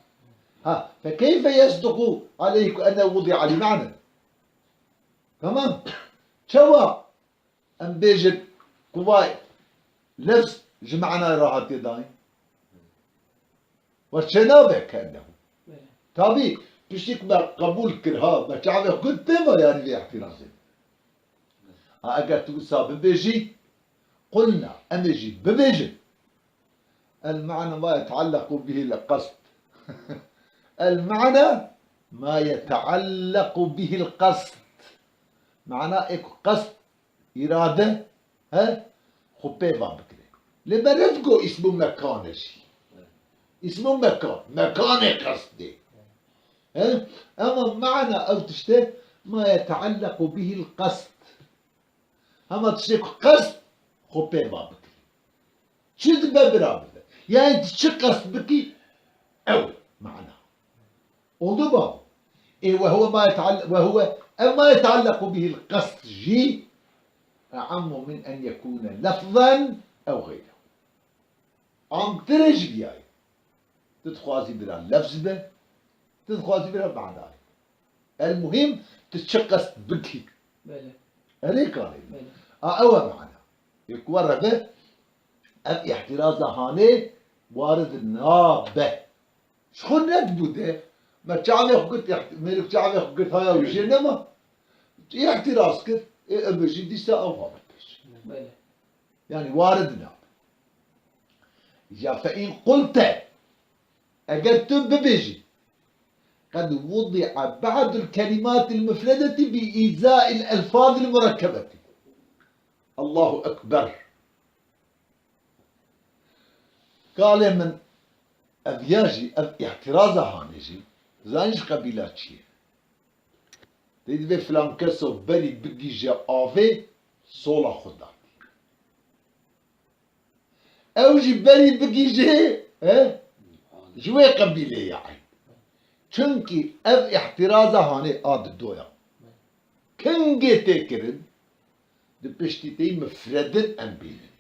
Ha, fe keyfe yesduqu aleyhi ku ene wudi'a li ma'nen. Tamam. Çawa em bêjin ku vay lefz ji manayê re hatiye dayîn? Wer çênabe ke ennehu. Belê. Tabî, piştî ku me qebûl kir, ha, me çavê xwe kir, tê ve yanî vê îhtîrazê. Ha, eger tu wisa bibêjî, qulna, em ê jî bibêjin. El ma'na ma yeteallequ bihil qasd. El ma'na ma yeteallequ bihil qasd. Mana ê ku qasd, îrade, he, xwe pê ve bikire. Lê me nedigo îsm û mekan e jî. Îsm û mekan, mekanê qasdê. He? Ama mana ew tiştê ma yeteellequ bihil qest. Hema tiştê ku qest xwe pê va bikirî. Çi dibe bira bibe. Yani tu çi qest bikî, ew mana. Oldu mu? E, ve huve ma yeteal-, ve huve, ev ma yeteallequ bihil qest jî e'ammu min en yekûne lefzen ew xeyrehu. Amtir e ji viyayê. Tu dixwazî bira lefz be, tu dixwazî bira manayê. El muhîm, tu çi qest bikî. Belê. Erê karê. Belê. A, ew e mana. Yek were be, ev îhtîraza hanê warid nabe. Ji xwe nedibû de, me çavê xwe girt, îht-, mêrik çavê xwe girt, haya wî jê nema. Îhtîraz kir, ê, ev jî dîsa ew ha bipêş. Belê. Yani warid nabe. Ya fe in qulte, eger tu bibêjî, qed wudi'a ba'dul kelimatil mufredeti bi îza'il elfazil murekkebeti. Allahu Ekber. Kalê min, ev ya jî, ev îhtîraza hanê jî, zanî ji qebîla çi ye? Tê divê filan keso berî bigihîje avê, sola xwe datî. Ew jî berî bigihîje, he? Ji wê qebîlê ye eyb. Çunkî ev îhtîraza hanê a didoya. Kengê tê kirin, di piştî tê mufredin em bînin.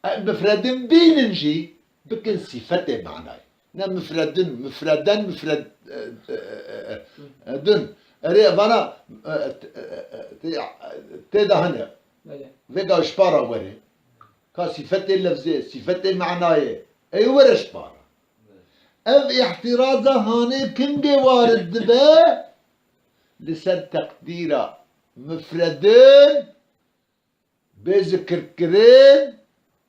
E, mufredin bînin jî bikin sîfetê manayê. Ne mufredin, mufreden, mufred-, e, e, e, e, e, dun. Erê, vana, e, e, e, tê, tê de hene. Belê. Vêga ji para were. Ka sîfetê lefzê, sîfetê manayê. Ey were ji para. Ev îhtîraza hanê kingê warid dibe? Li ser teqdîra mufredin bê zikirkirin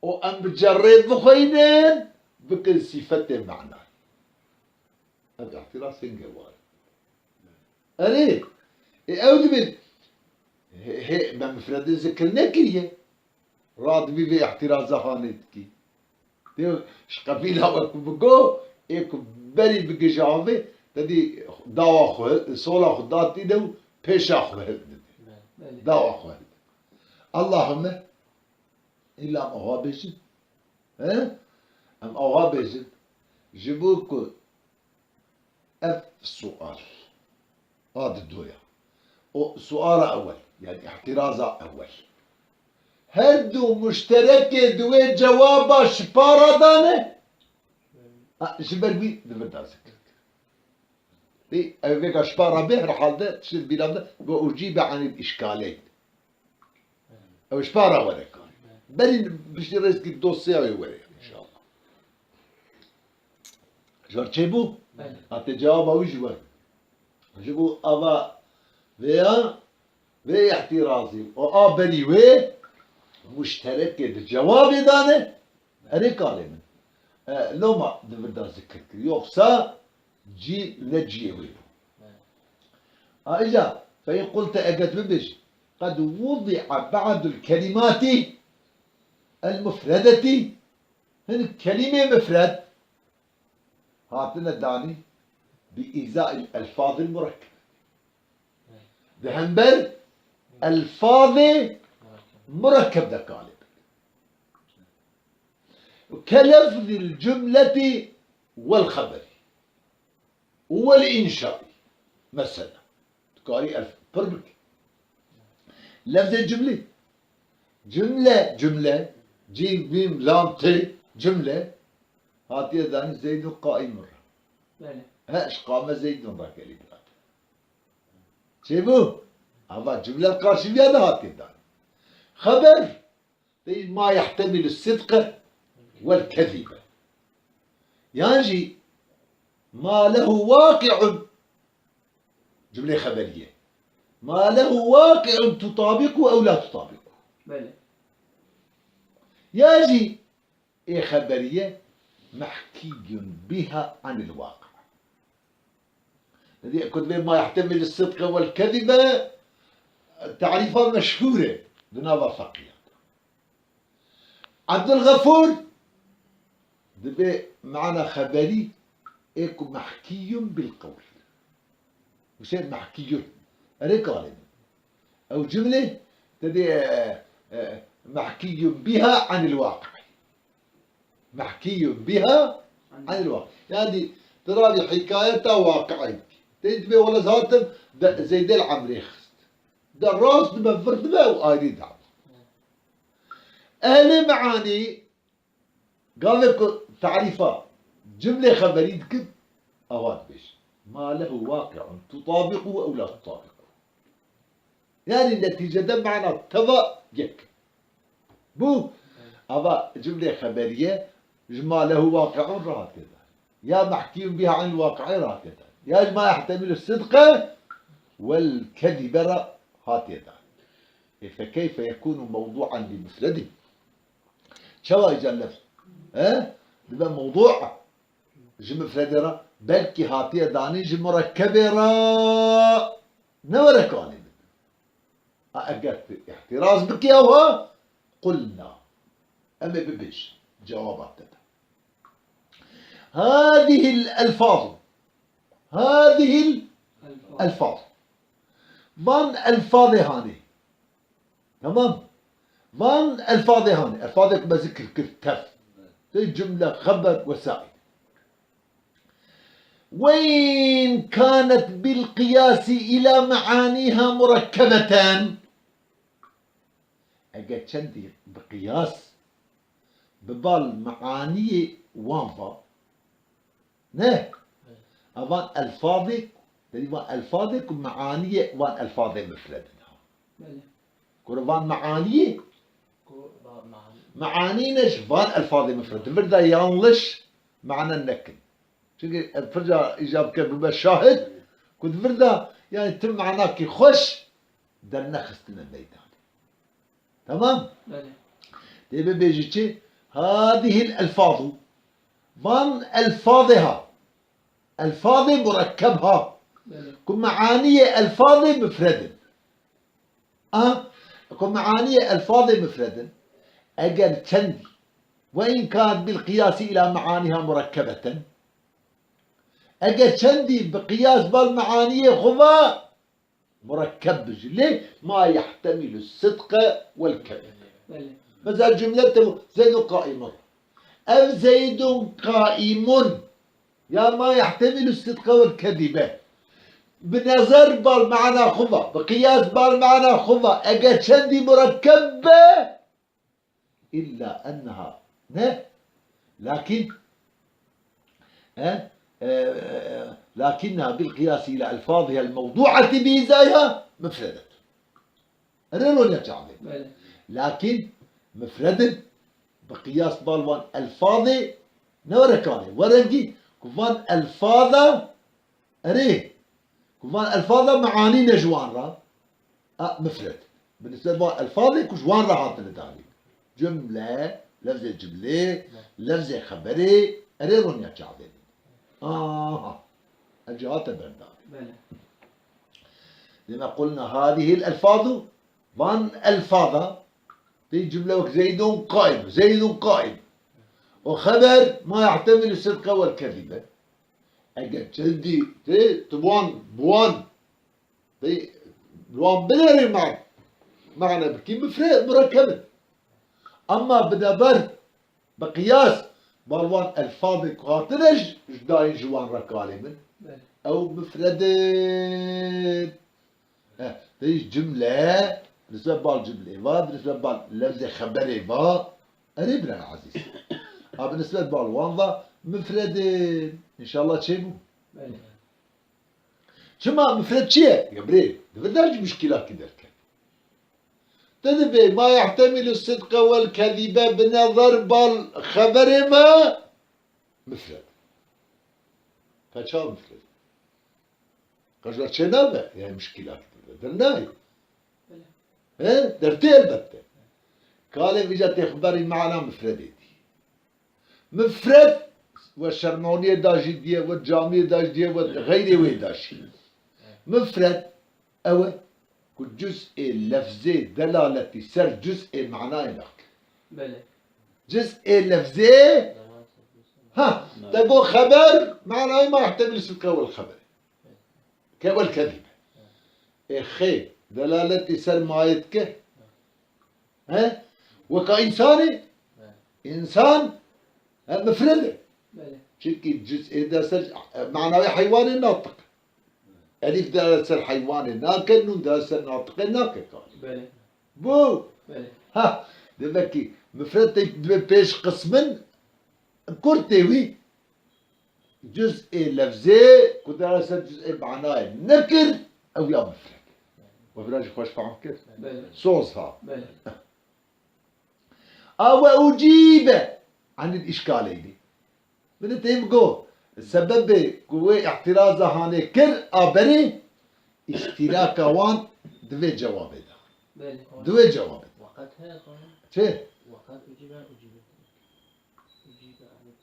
û em bi cerrê bixweynin, bikin sîfetê manayê. Ev îhtîraz hingê war e. Erê, ê ew dibê, hê, hê, me mifredê zikir nekiriye. Radibî vê îhtîraza hanê dikî. Tê ji qebîla we ku bigo, ê ku berî bigije avê, te dî dawa xwe, sola xwe datîne û pêşa xwe hilbide. Belê. Dawa xwe hilbide. Allahümme, îlla em awa bêjin. He? Em awa bêjin. Ji bo ku ev sual a didoya. O suala ewel, yani îhtîraza ewel. Her du muşterekê di wê cewaba şipara dane, a, ji ber wî di vir de zikir kir. Lê ew vêga şipara bê, herhalde tiştê di bîra de, ve ucibe anil îşkaleyn. Ew şipara were kar. Berî piştî rêzkî dosyeya wê were, inşallah. Ji wer çêbû? Belê. Hate cewaba wî ji wer. Ji bo ava vêya, vê îhtîrazî û a berî wê muşterekê di cewabê dane, erê kalê min. E, loma di vir de zikir kir. Yoksa cî ne ciyê wê bû. Ha, îca, fe in qulte, eger tu bibêjî, qed wudi'a ba'dul kelimati el mufredeti, hinek kelîmê mifred hatine danî bi îza'il elfazil murekkebeti. Di hember elfazê murekkeb de kalê bike. Ke lefzil cumleti wel xeberi. Û wel înşaî. Mesela. Dikarî elf pir bike. Lefzê cumlî. Cumle, cumle. Cîm, mîm, lam, tê, cumle. Hatiye danî Zeydun qaimun re. Belê. He, ji qame Zeydun re gelî bira. Çêbû? Ava cumle karşîviya de hatiye danî. Xeber. Tê ma yehtemilü sidqe wel kezibe. Yan jî ma lehu waqi'un, cumlê xeberiye. Ma lehu waqi'un tutabiku ew la tutabiku. Belê. Ya jî ê xeberiye mehkîyun biha anil waqi'. Dî ku divê ma yehtemilü sidqe wel kezibe, tarîfa meşhûr e di nava feqîyan. Abdulgafûr dibê mana xeberî ê ku mehkîyun bil qewl. Wişê mehkîyun. Erê kalê min. Ew cimlê te dê, e, e, mehkîyun biha anil waqi. Mehkîyun biha anil waqi. Yani, tu ravî hikayeta waqi'ê dikî. Tê dibê wele ez hatim de, Zeydê li Emrê xist. De rast dibe, vir dibe û ayrî dava. Ehlê meanî, gavê ku tarîfa cimlê xeberî dikin, ava dibêjin. Ma lehu waqi'un tutabiqu ew la tutabiqu. Yani netîcede mana teva yek. Bu, ava cimlê xeberiye ji ma lehu waqi'un re hatiye dan. Ya mehkîyun biha anil waqi'ê re hatiye dan. Ya ji ma yehtemîlu sidqe wel kezibe re hatiye dan. E, fekeyfe yekûnu mewdû'an li mufredî? Çawa îcar lef, he? Dibe mewdû' ji mufredê re, belkî hatiye danî ji murekkebê re, ne were kalê min. A, eger tu îhtiraz bikî ew ha, qulna. Em ê bibêjin, cewaba te de. Hâzihil elfaz. Hâzihil elfaz. Van elfazê hanê. Tamam. Van elfazê hanê. Elfazê ku me zikir kir, tev. Tê cumle, xeber, wesaîl. Ve in kanet bil qiyasî ila meanîha murekkebeten. Eger çendî bi qiyas, bi bal meaniyê wan va, ne? Evan elfazê, tedî van elfazê ku meaniyê wan elfazê mifred in ha. Belê. Ku van meaniyê, ku va meanî, meanî ne ji van elfazê mifred. Di vir de yanlış mane nekin. Çünkü em pirca îcar bike bibe şahid ku di vir de, yani, tim manakî xweş dernexistine meydanê. Tamam? Belê. Dê bibêjî çi? Hadihil elfazu. Van elfazê ha. Elfazê murekkeb ha. Belê. Ku meaniyê elfazê mifred in. A, ku meaniyê elfazê mifred in, eger çendî, ve in kanet bil qiyasî ila meaniha murekkebeten, eger çendî bi qiyas bal meaniyê xwe va murekkeb bijî, lê ma yehtemilu sidqe wel kedibe. Belê. Mesela cumle te, Zeydun qaimun. Ev Zeydun qaimun. Ya ma yehtemilu sidqe wel kedibe. Bi nezer bal mana xwe va, bi qiyas bal mana xwe va. Eger çendî murekkeb be, illa enneha. Ne? Lakin, e, e, e, lakinneha bil qiyasi ila elfazihel mevdu'ati bi izayha mufredet. Erê roniya çavê. Belê. Lakin mifred in, bi qiyas bal van elfazê ne were kalê. Werengî ku van elfaza, erê, ku van elfaza meanî ne ji wan re, a, mifred. Bi nisbet van elfazê ku ji wan re hatine danîn. Cumle, lefzê cumlê, lefzê xeberê, erê roniya çavê. Aha. Ev cî hate berdavê. Belê. Dema qulna hadihil elfazu, van elfaza, tê cumle wek Zeydun qaim, Zeydun qaim. O xeber ma yehtemilu sidqe wel kedibe. Eger çendî tê, tu bi wan, bi wan, tê, bi wan binêrî ma-, mane bikî mifre-, murekkeb in. Ama bineber Bi qiyas, bal wan elfazê ku hatine ji, ji dayîn ji wan re kalê min. Belê. Ew mifred in. He, te yî cimle, bi nisbet bal cimlê va, bi nisbet bal lefzê xeberê va, erê birayê ezîz. Ha, bi nisbet bal wan va, mifred in. Înşallah çêbû. Belê. Çima mifred çi ye? Ya birê, di vir de jî muşkîlakî derket. Te dibê ma yehtemilu sidqe wel kezîbe bi nezer bal xeberê me mifred. Qe çawa mifred? Qe ji we çê nabe, yani muşkîlakî di vir de dernayê. He? Dertê elbette. Kalê vîca tê xwe berî mana mifredê dî. Mifred we şermoniyê da jî diye, we camiyê da jî diye, we xeyrê wê da jî. Mifred ew e ku cuz'ê lefzê delaletî ser cuz'ê manayê nake. Belê. Cuz'ê lefzê Ha, te got xeber, manayê ma ihtemil sibke wel xeber. Ke wel kezîbe. Ê xê, delaletî ser mayê dike. He? Weka însanê, însan, he, mifred e. Belê. Çimkî ciz'ê de ser, e, manayê heywanê natiq. Elîf de ser heywanê nake, nûn de ser natiqê nake kalî. Belê. Bu. Belê. Ha, demek ki mifred tê divê pêş qismin kurtê wî. Cuz'ê lefzê ku dera ser cuz'ê manayê nekir, ew ya mifred. We vira jî xweş fehm kir? Belê. Soz ha. Belê. A we ucîbe anil îşkaleyni. Min têm go, sebebê ku wê îhtiraza hanê kir a berê, îştiraka wan di vê cewabê de. Belê. Di wê cewabê de. Weqet heye, tamam. Çi? Weqet ucîbe, ucîbe.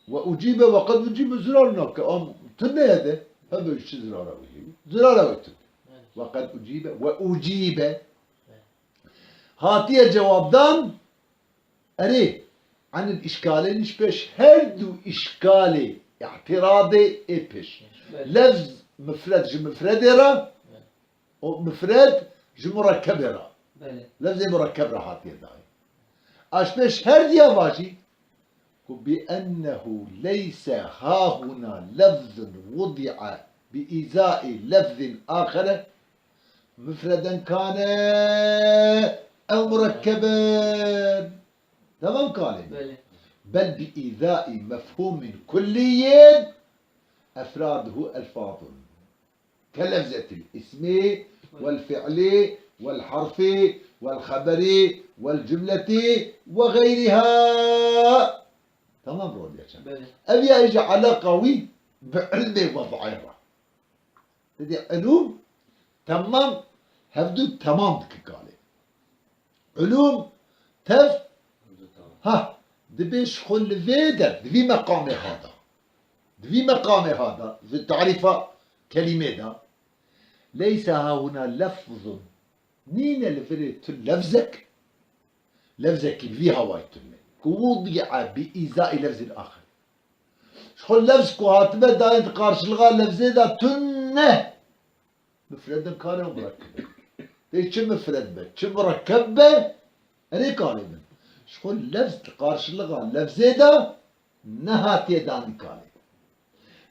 Ve ucîbe, ve qed ucîbe zirar nake. Am tune ye de. Hebe çi zirara wî? Zirara wî tune. Ve qed ucîbe, ve ucîbe. Hatiye cewabdan, erê, anil îşkalên ji pêş, her du îşkalê, îtiradê ê pêş. Belê. Lefz mifred ji mifredê re, Belê. O mifred ji murekkebê re. Belê. Lefzê murekkeb re hatiye dayîn. A ji pêş her diya vajî ku bi ennehu leyse hahuna lefzun wudi'a bi îzaî lefzin axere, mifreden kane ew murekkeben. Tamam kalê. Belê. Bel bi îzaî mefhumin kulliyin efraduhu elfazun. كلفظة الاسم والفعل والحرف والخبر والجملة وغيرها. Tamam, rol geçen. Belê. Ev ya îja alaqa wî bi ilmê wez'ê re. Dedi ilûm, temam, hevdu temam dike kalê. Ulûm, tev, ha, dibê ji xwe li vê de, di vî meqamê ha de, di vî meqamê ha de, di tarîfa kelîmê de, leyse hahuna lefzun, nîne li virê tu lefzek, lefzekî li vî hawayî tune, ku wudi'a bi îzaî lefzin axir. Ji xwe lefz ku hatibe dayîn di qarşilixa lefzê de tune. Mifredin kare û murekkebe. Tê çi mifred be, çi murekkeb be, erê kalê min. Ji xwe lefz di qarşilixa lefzê de nehatiye danî kalê.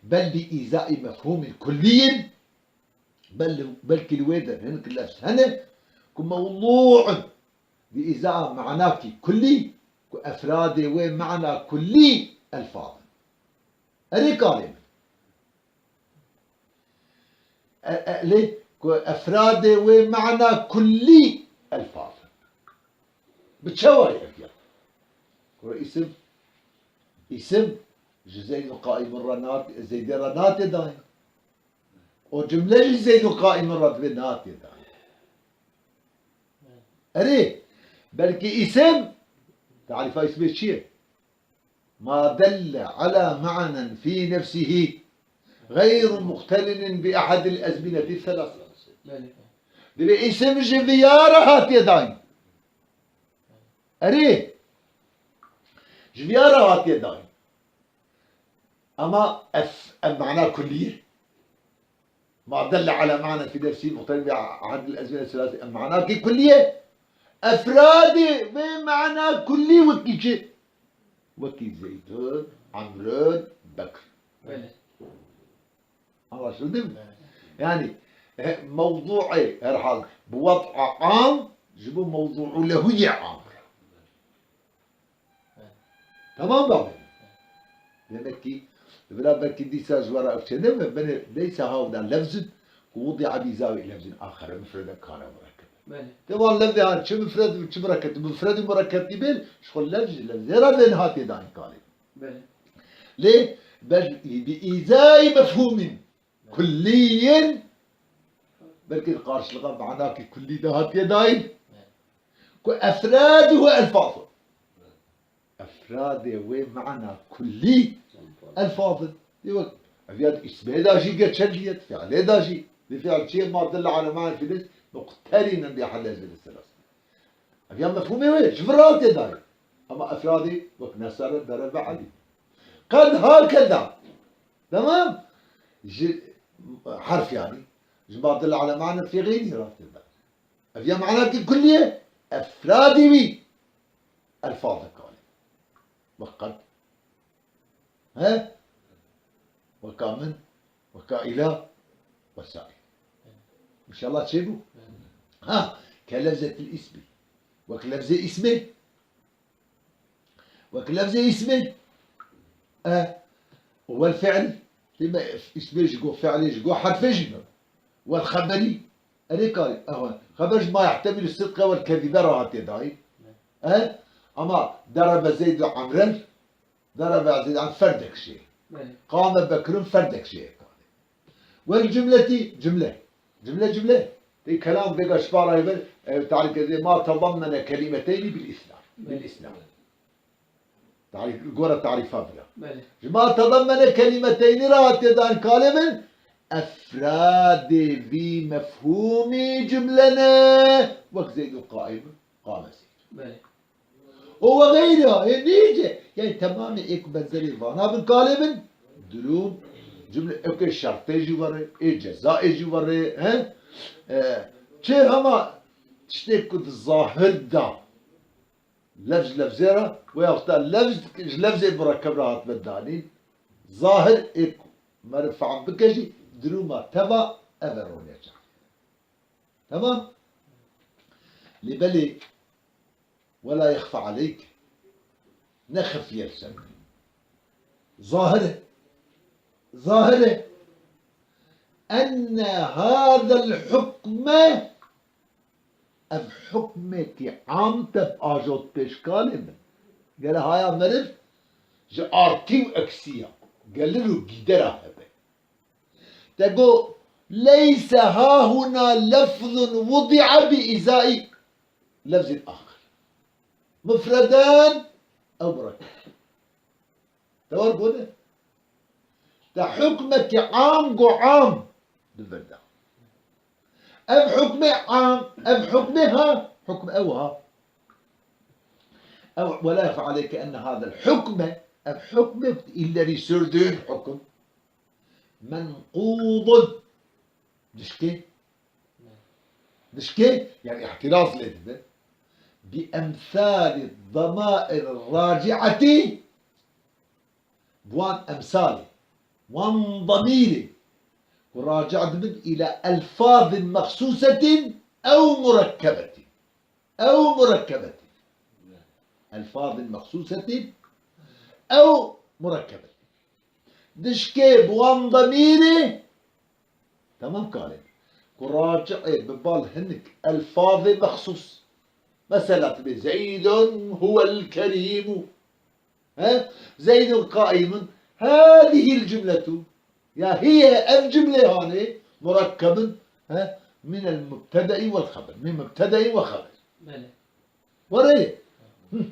Bel bi îzaî mefhûmî kullî yin, bel-, belkî li wê de hinek lefz hene ku mewdû in bi îzaa manakî kullî, ku efradê wê mana kullî elfaz in. Erê kalê min. E, e, lê ku efradê wê mana kullî elfaz in. Bi çawa ye ev ya? Ku îsim, îsim ji Zeyd û Qaimin re nat-, Zeydê re natê dayîn. O cumle ji Zeyd û Qaimin re divê natê dayîn. Erê, belkî îsim, tarîfa îsimê çi ye? Ma delle ala ma'nen fî nefsihî gayru muqterinin bi ehedil ezmînetî selasa. Belê. Divê îsim ji viya re hatiye dayîn. Erê, ji viya re hatiye dayîn. Ama ev, ev mana kullî ye. Ma delle ala ma'nen fî nefsihî muqterin bi ehedil ezmîne selasa. Ev manakî kullî ye. Efradê vê mana kullî wekî çi? Wekî Zeydun, Emrun, Bekr. Belê. Anlaşıldı mı? Belê. Yani, e, mewdu'ê herhal bi wad'a am ji bo mewdu'u lehuyê am. Tamam baba. Demek ki, bila belkî dîsa ji we re ev çêne ve, benê leysa hawda lefzin ku wudi'a bi îzayî lefzin axere mufreden kane murekkebe. Belê. Devan lefzê han çi mufred, çi murekkeb, mufred û murekkeb tî bên, ji xwe lefz ji lefzê re vê niha tê dayîn kalê. Belê. Lê, bel, bi îzayî mefhûmin. Kullî yin, belkî di qarşilixa manakî kullî de hatiye dayîn, ku efradû elfazun. Efradê wê mana kullî elfazin. Dê wek, ev ya di îsmê de jî geçerlî ye, di fiilê de jî. Di fiil çi ye? Ma delle ala ma'nen fî nefsihî muqterinen bi ehedil ezmîne selas. Ev ya mefhûmê wê, ji vir re tê dayîn. Ama efradê wek nesere, derebe, elî. Qed hakeza. Tamam? Ji herf yanî. Ji ma dil ala ma'na fî xeyrî ra tê de. Ev ya manakî kullî ye. Efradî wî. Elfazê kalê. Wek qed. He? Weka min. Weka îla. Wesaîr. Înşallah çêbû. Ha, ke lefzetil îsmî. Wek lefzê îsmê. Wek lefzê îsmê. E, û wel fi'l, dîme îsmê jî go, fi'lê jî go, herfê jî go. Wel xeberî, erê karî, ewa, xeber ji ma yehtemîlü sidqe wel kezîbe re hatiye dayîn. E, ama derebe Zeyd û Emren, derebe Zeyd Em ferdek jê. Belê. Qame Bekrun ferdek jê. Wel cumletî, cumle. Cumle, cumle. Tê kelam vêga şipa rayber, e, tarîf kerdê, ma tedammene kelimeteynî bil îslam. Bil îslam. Tarîf, gora tarîfa vira. Belê. Ji ma tedammene kelimeteynî ra hatiye dan kalê min, efradê vî mefhûmî cumle ne, wek Zeydun qaîm, qame Zeyd. Belê. û we xeyra, ê nîce. Yani temamê ê ku benzerê vana bin kalê bin, durum, cumle eke şertê jî were, ê cezayê jî were, he? E, çi hema tiştê ku di zahir da, lefz lefzê re, veya da lefz, ji lefzê murekkeb re hatibin danîn, zahir ê ku meriv fehm bike jî, duruma teva ev e rone çar. Tamam? Lê belê, ولا يخفى عليك, ne xefiye li ser me. Zahir e. Zahir e. Enne hâzel hukme, ev hukmekî am te bi ajot pêşkalê min. Gere haya meriv ji artı û eksiya, gelir û gidera hebe. Te got, "Leyse hahuna lefzun wudi'a bi izai lefzin axir. Mufreden ew murekkeb." Te war gone? Te hukmekî am got am di vir de. Ev hukmê am, ev hukmê ha, hukm ew ha. Ew, "Ve la yexfa aleyke enne hazel hukme", ev hukmê ileri sürdüğün hukm. Menqûdun. Dişkê. Dişkê, yani îhtiraz lê dibe. Bi emsali damair raci'ati. Bi wan emsalê. Wan damîrê. Ku raci' dibin îla elfazin mexsusetin ew murekkebetin. Ew murekkebetin. Elfazin mexsusetin ew murekkebetin. Dişkê bi wan demîrê, temam kalê. Ku raci'ê bi bal hinik elfazê mexsûs. Mesela tu bê, "Zeydun huwel kerîmu." He? "Zeydun qaimun." Hâzihil cumletu. Ya hiye, ev cumlê hanê, murekkebin, he? Minel mubtedai vel xeber. Min mubtedai ve xeber. Belê. Were ye. Hı.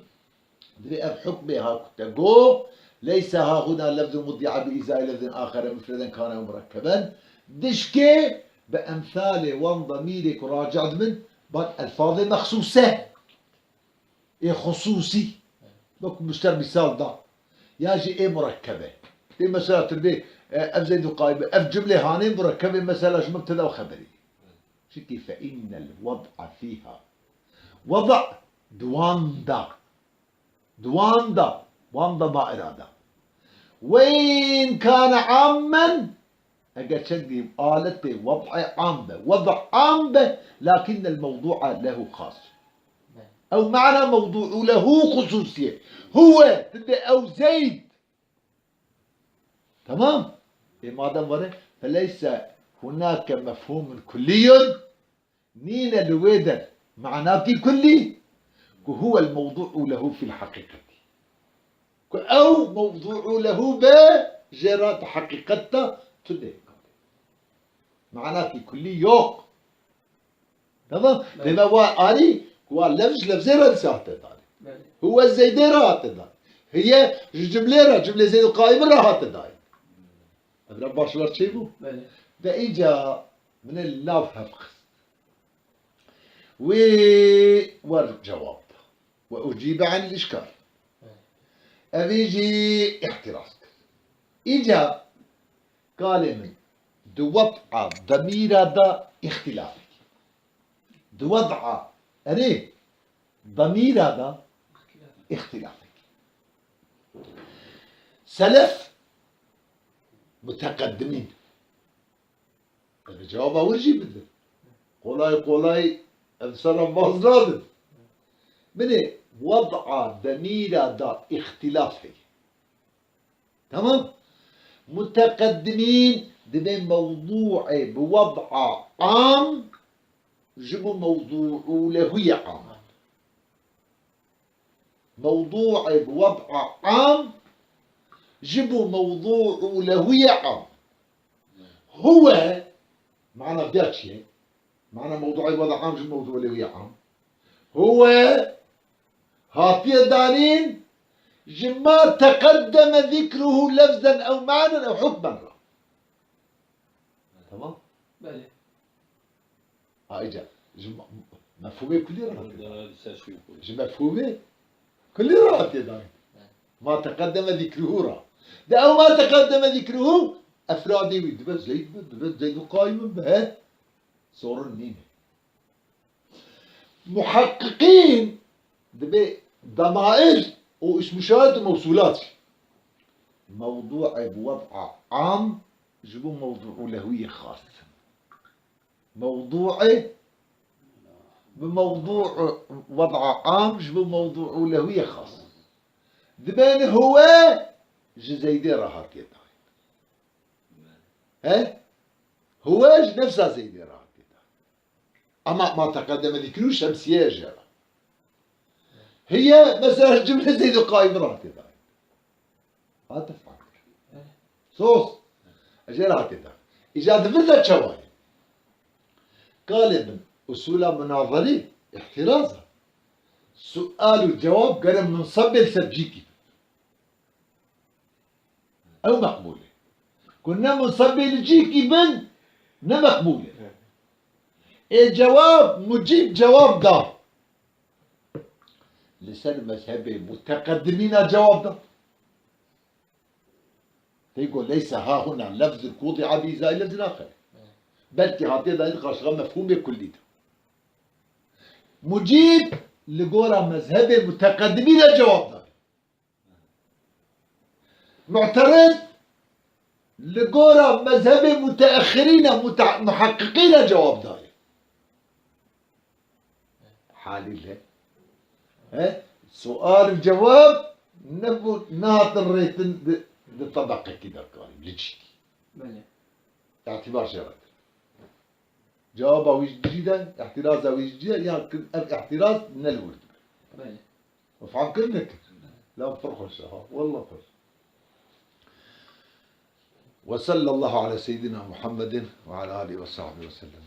Divê ev hukmê ha ku te got, "Leyse hahuna lefzun wudi'a bi izai lefzin axere mufreden kane ew murekkeben." Dişkê bi emsalê wan demîrê ku raci' dibin, bat elfazê mexsûse. Ê xusûsî. Wek muşter mîsal da. Ya jî ê murekkebe. Tê mesela tu dibê, e, ev Zeyd û Qayîm, ev cumlê hanê murekkebê mesela ji mubteda û xeberî. Çikî fe innel wed'a fîha. Weda di wan da. Di wan da. Wan da daîra da. Ve in kâne ammen, eger çendî aletê wed'ê am be, wed' am be, lakinnel mewdû'a lehu xas. Ew mana mewdû'u lehu xusûsiyet. Huwe, tu dibê ew Zeyd. Tamam. Ê madem were, feleyse hunake mefhûmun kulliyun, nîne li wê der manakî kullî, ku huwel mewdû'u lehu fil heqîqetî. Ku ew mewdû'u lehu be, jê re di heqîqet de tu dê. Manakî kullî yok. Tamam? Evet. Deme wa arî, ku wa lefz ji lefzê re dîsa hate danî. Evet. Huwe Zeydê re hate danî. Hiye ji cumlê re, cumlê Zeyd û Qayîmî re hate danî. Ev re baş ver çê bû? Evet. De îca min ê li nav hev xist. Wê wer cewab da. Ve ucîbe anil işkal. Evet. Evî jî îhtiraz kir. Îca kalê min di wed'a demîra de îxtîlafek. Di wed'a, erê, demîra de îxtîlafek. Selef, muteqedimîn. Ev cewaba wir jî bidin. Qolay qolay ev sera baz nadin. Binê wed'a demîra da îxtîlaf heye. Tamam? Muteqedimîn dibê mewdûê bi wed'a am ji bo mewdû'u lehûyê am. Mewdû'ê bi wed'a am ji bo mewdû'u lehûyê am. Huwe, mana vêya çi ye? Mana mewdû'ê bi wed'a am ji bo mewdû'u lehûyê am. Huwe hatiye danîn ji ma teqeddeme zikruhu lefzen ew manen ew hukmen re. Tamam? Belê. Ayrıca ji me-, mefhumê kulî re hatiye. Ji mefhumê kulî re hatiye danîn. Ma teqeddeme zikruhu re. De ew ma teqeddeme zikruhu efradê wî dibe Zeyd be, dibe Zeyd û Qayim be, he? Sorun nîne. Muheqqiqîn dibê demair û ismu şaret û mewsûlat jî. Mewdû'ê bi wed'a am ji bo mewdû'u lehûyê xas. Mewdû'ê bi mewdû'u wed'a am ji bo mewdû'u lehûyê xas. Dibên huwe ji Zeydê re hatiye dayîn. He? Huwe ji nefsa Zeydê re hatiye dayîn. Ama ma teqeddeme zikruhu şemsiye ye jê re. Hiye, mesela, ji cumle Zeyd û Qayim re hatiye dayîn. Hate fakir. Sos. Jê re hatiye dayîn. Îca di vir de çawa ye? Kalê min usûla munazerî, îhtiraz e. Sual û cewab gere munsebê li ser cîkî. Ew meqbûl e. Ku ne munsebê li cîkî bin, ne meqbûl e. Ê cewab, mucîb cewab da. Li ser mezhebê muteqedimîna cewab da. Tê got, "Leyse hahuna lefzun kudi'a bi izayî lefzin axer." Belkî hatiye dayîn qaşixa mefhûmê kullî de. Mucîb li gora mezhebê muteqedimî de cewab daye. Mu'terid li gora mezhebê muteexirîne, mute-, muheqqiqîne cewab daye. Halîle. He? Sual û cewab nebû, nehatin rêtin di, di tebeqekî de karî, li cîkî. Belê. Îtibar jê re kir. Cewaba wî ji cî de, îhtiraza wî ji cî de, ya ki ev îhtiraz ne li wir dibe. Belê. Fam kir nekir. La pir xweş e ha. Wallah pir. Ve sallallahu ala seyyidina Muhammedin ve ala alihi ve sahbihi ve sellem.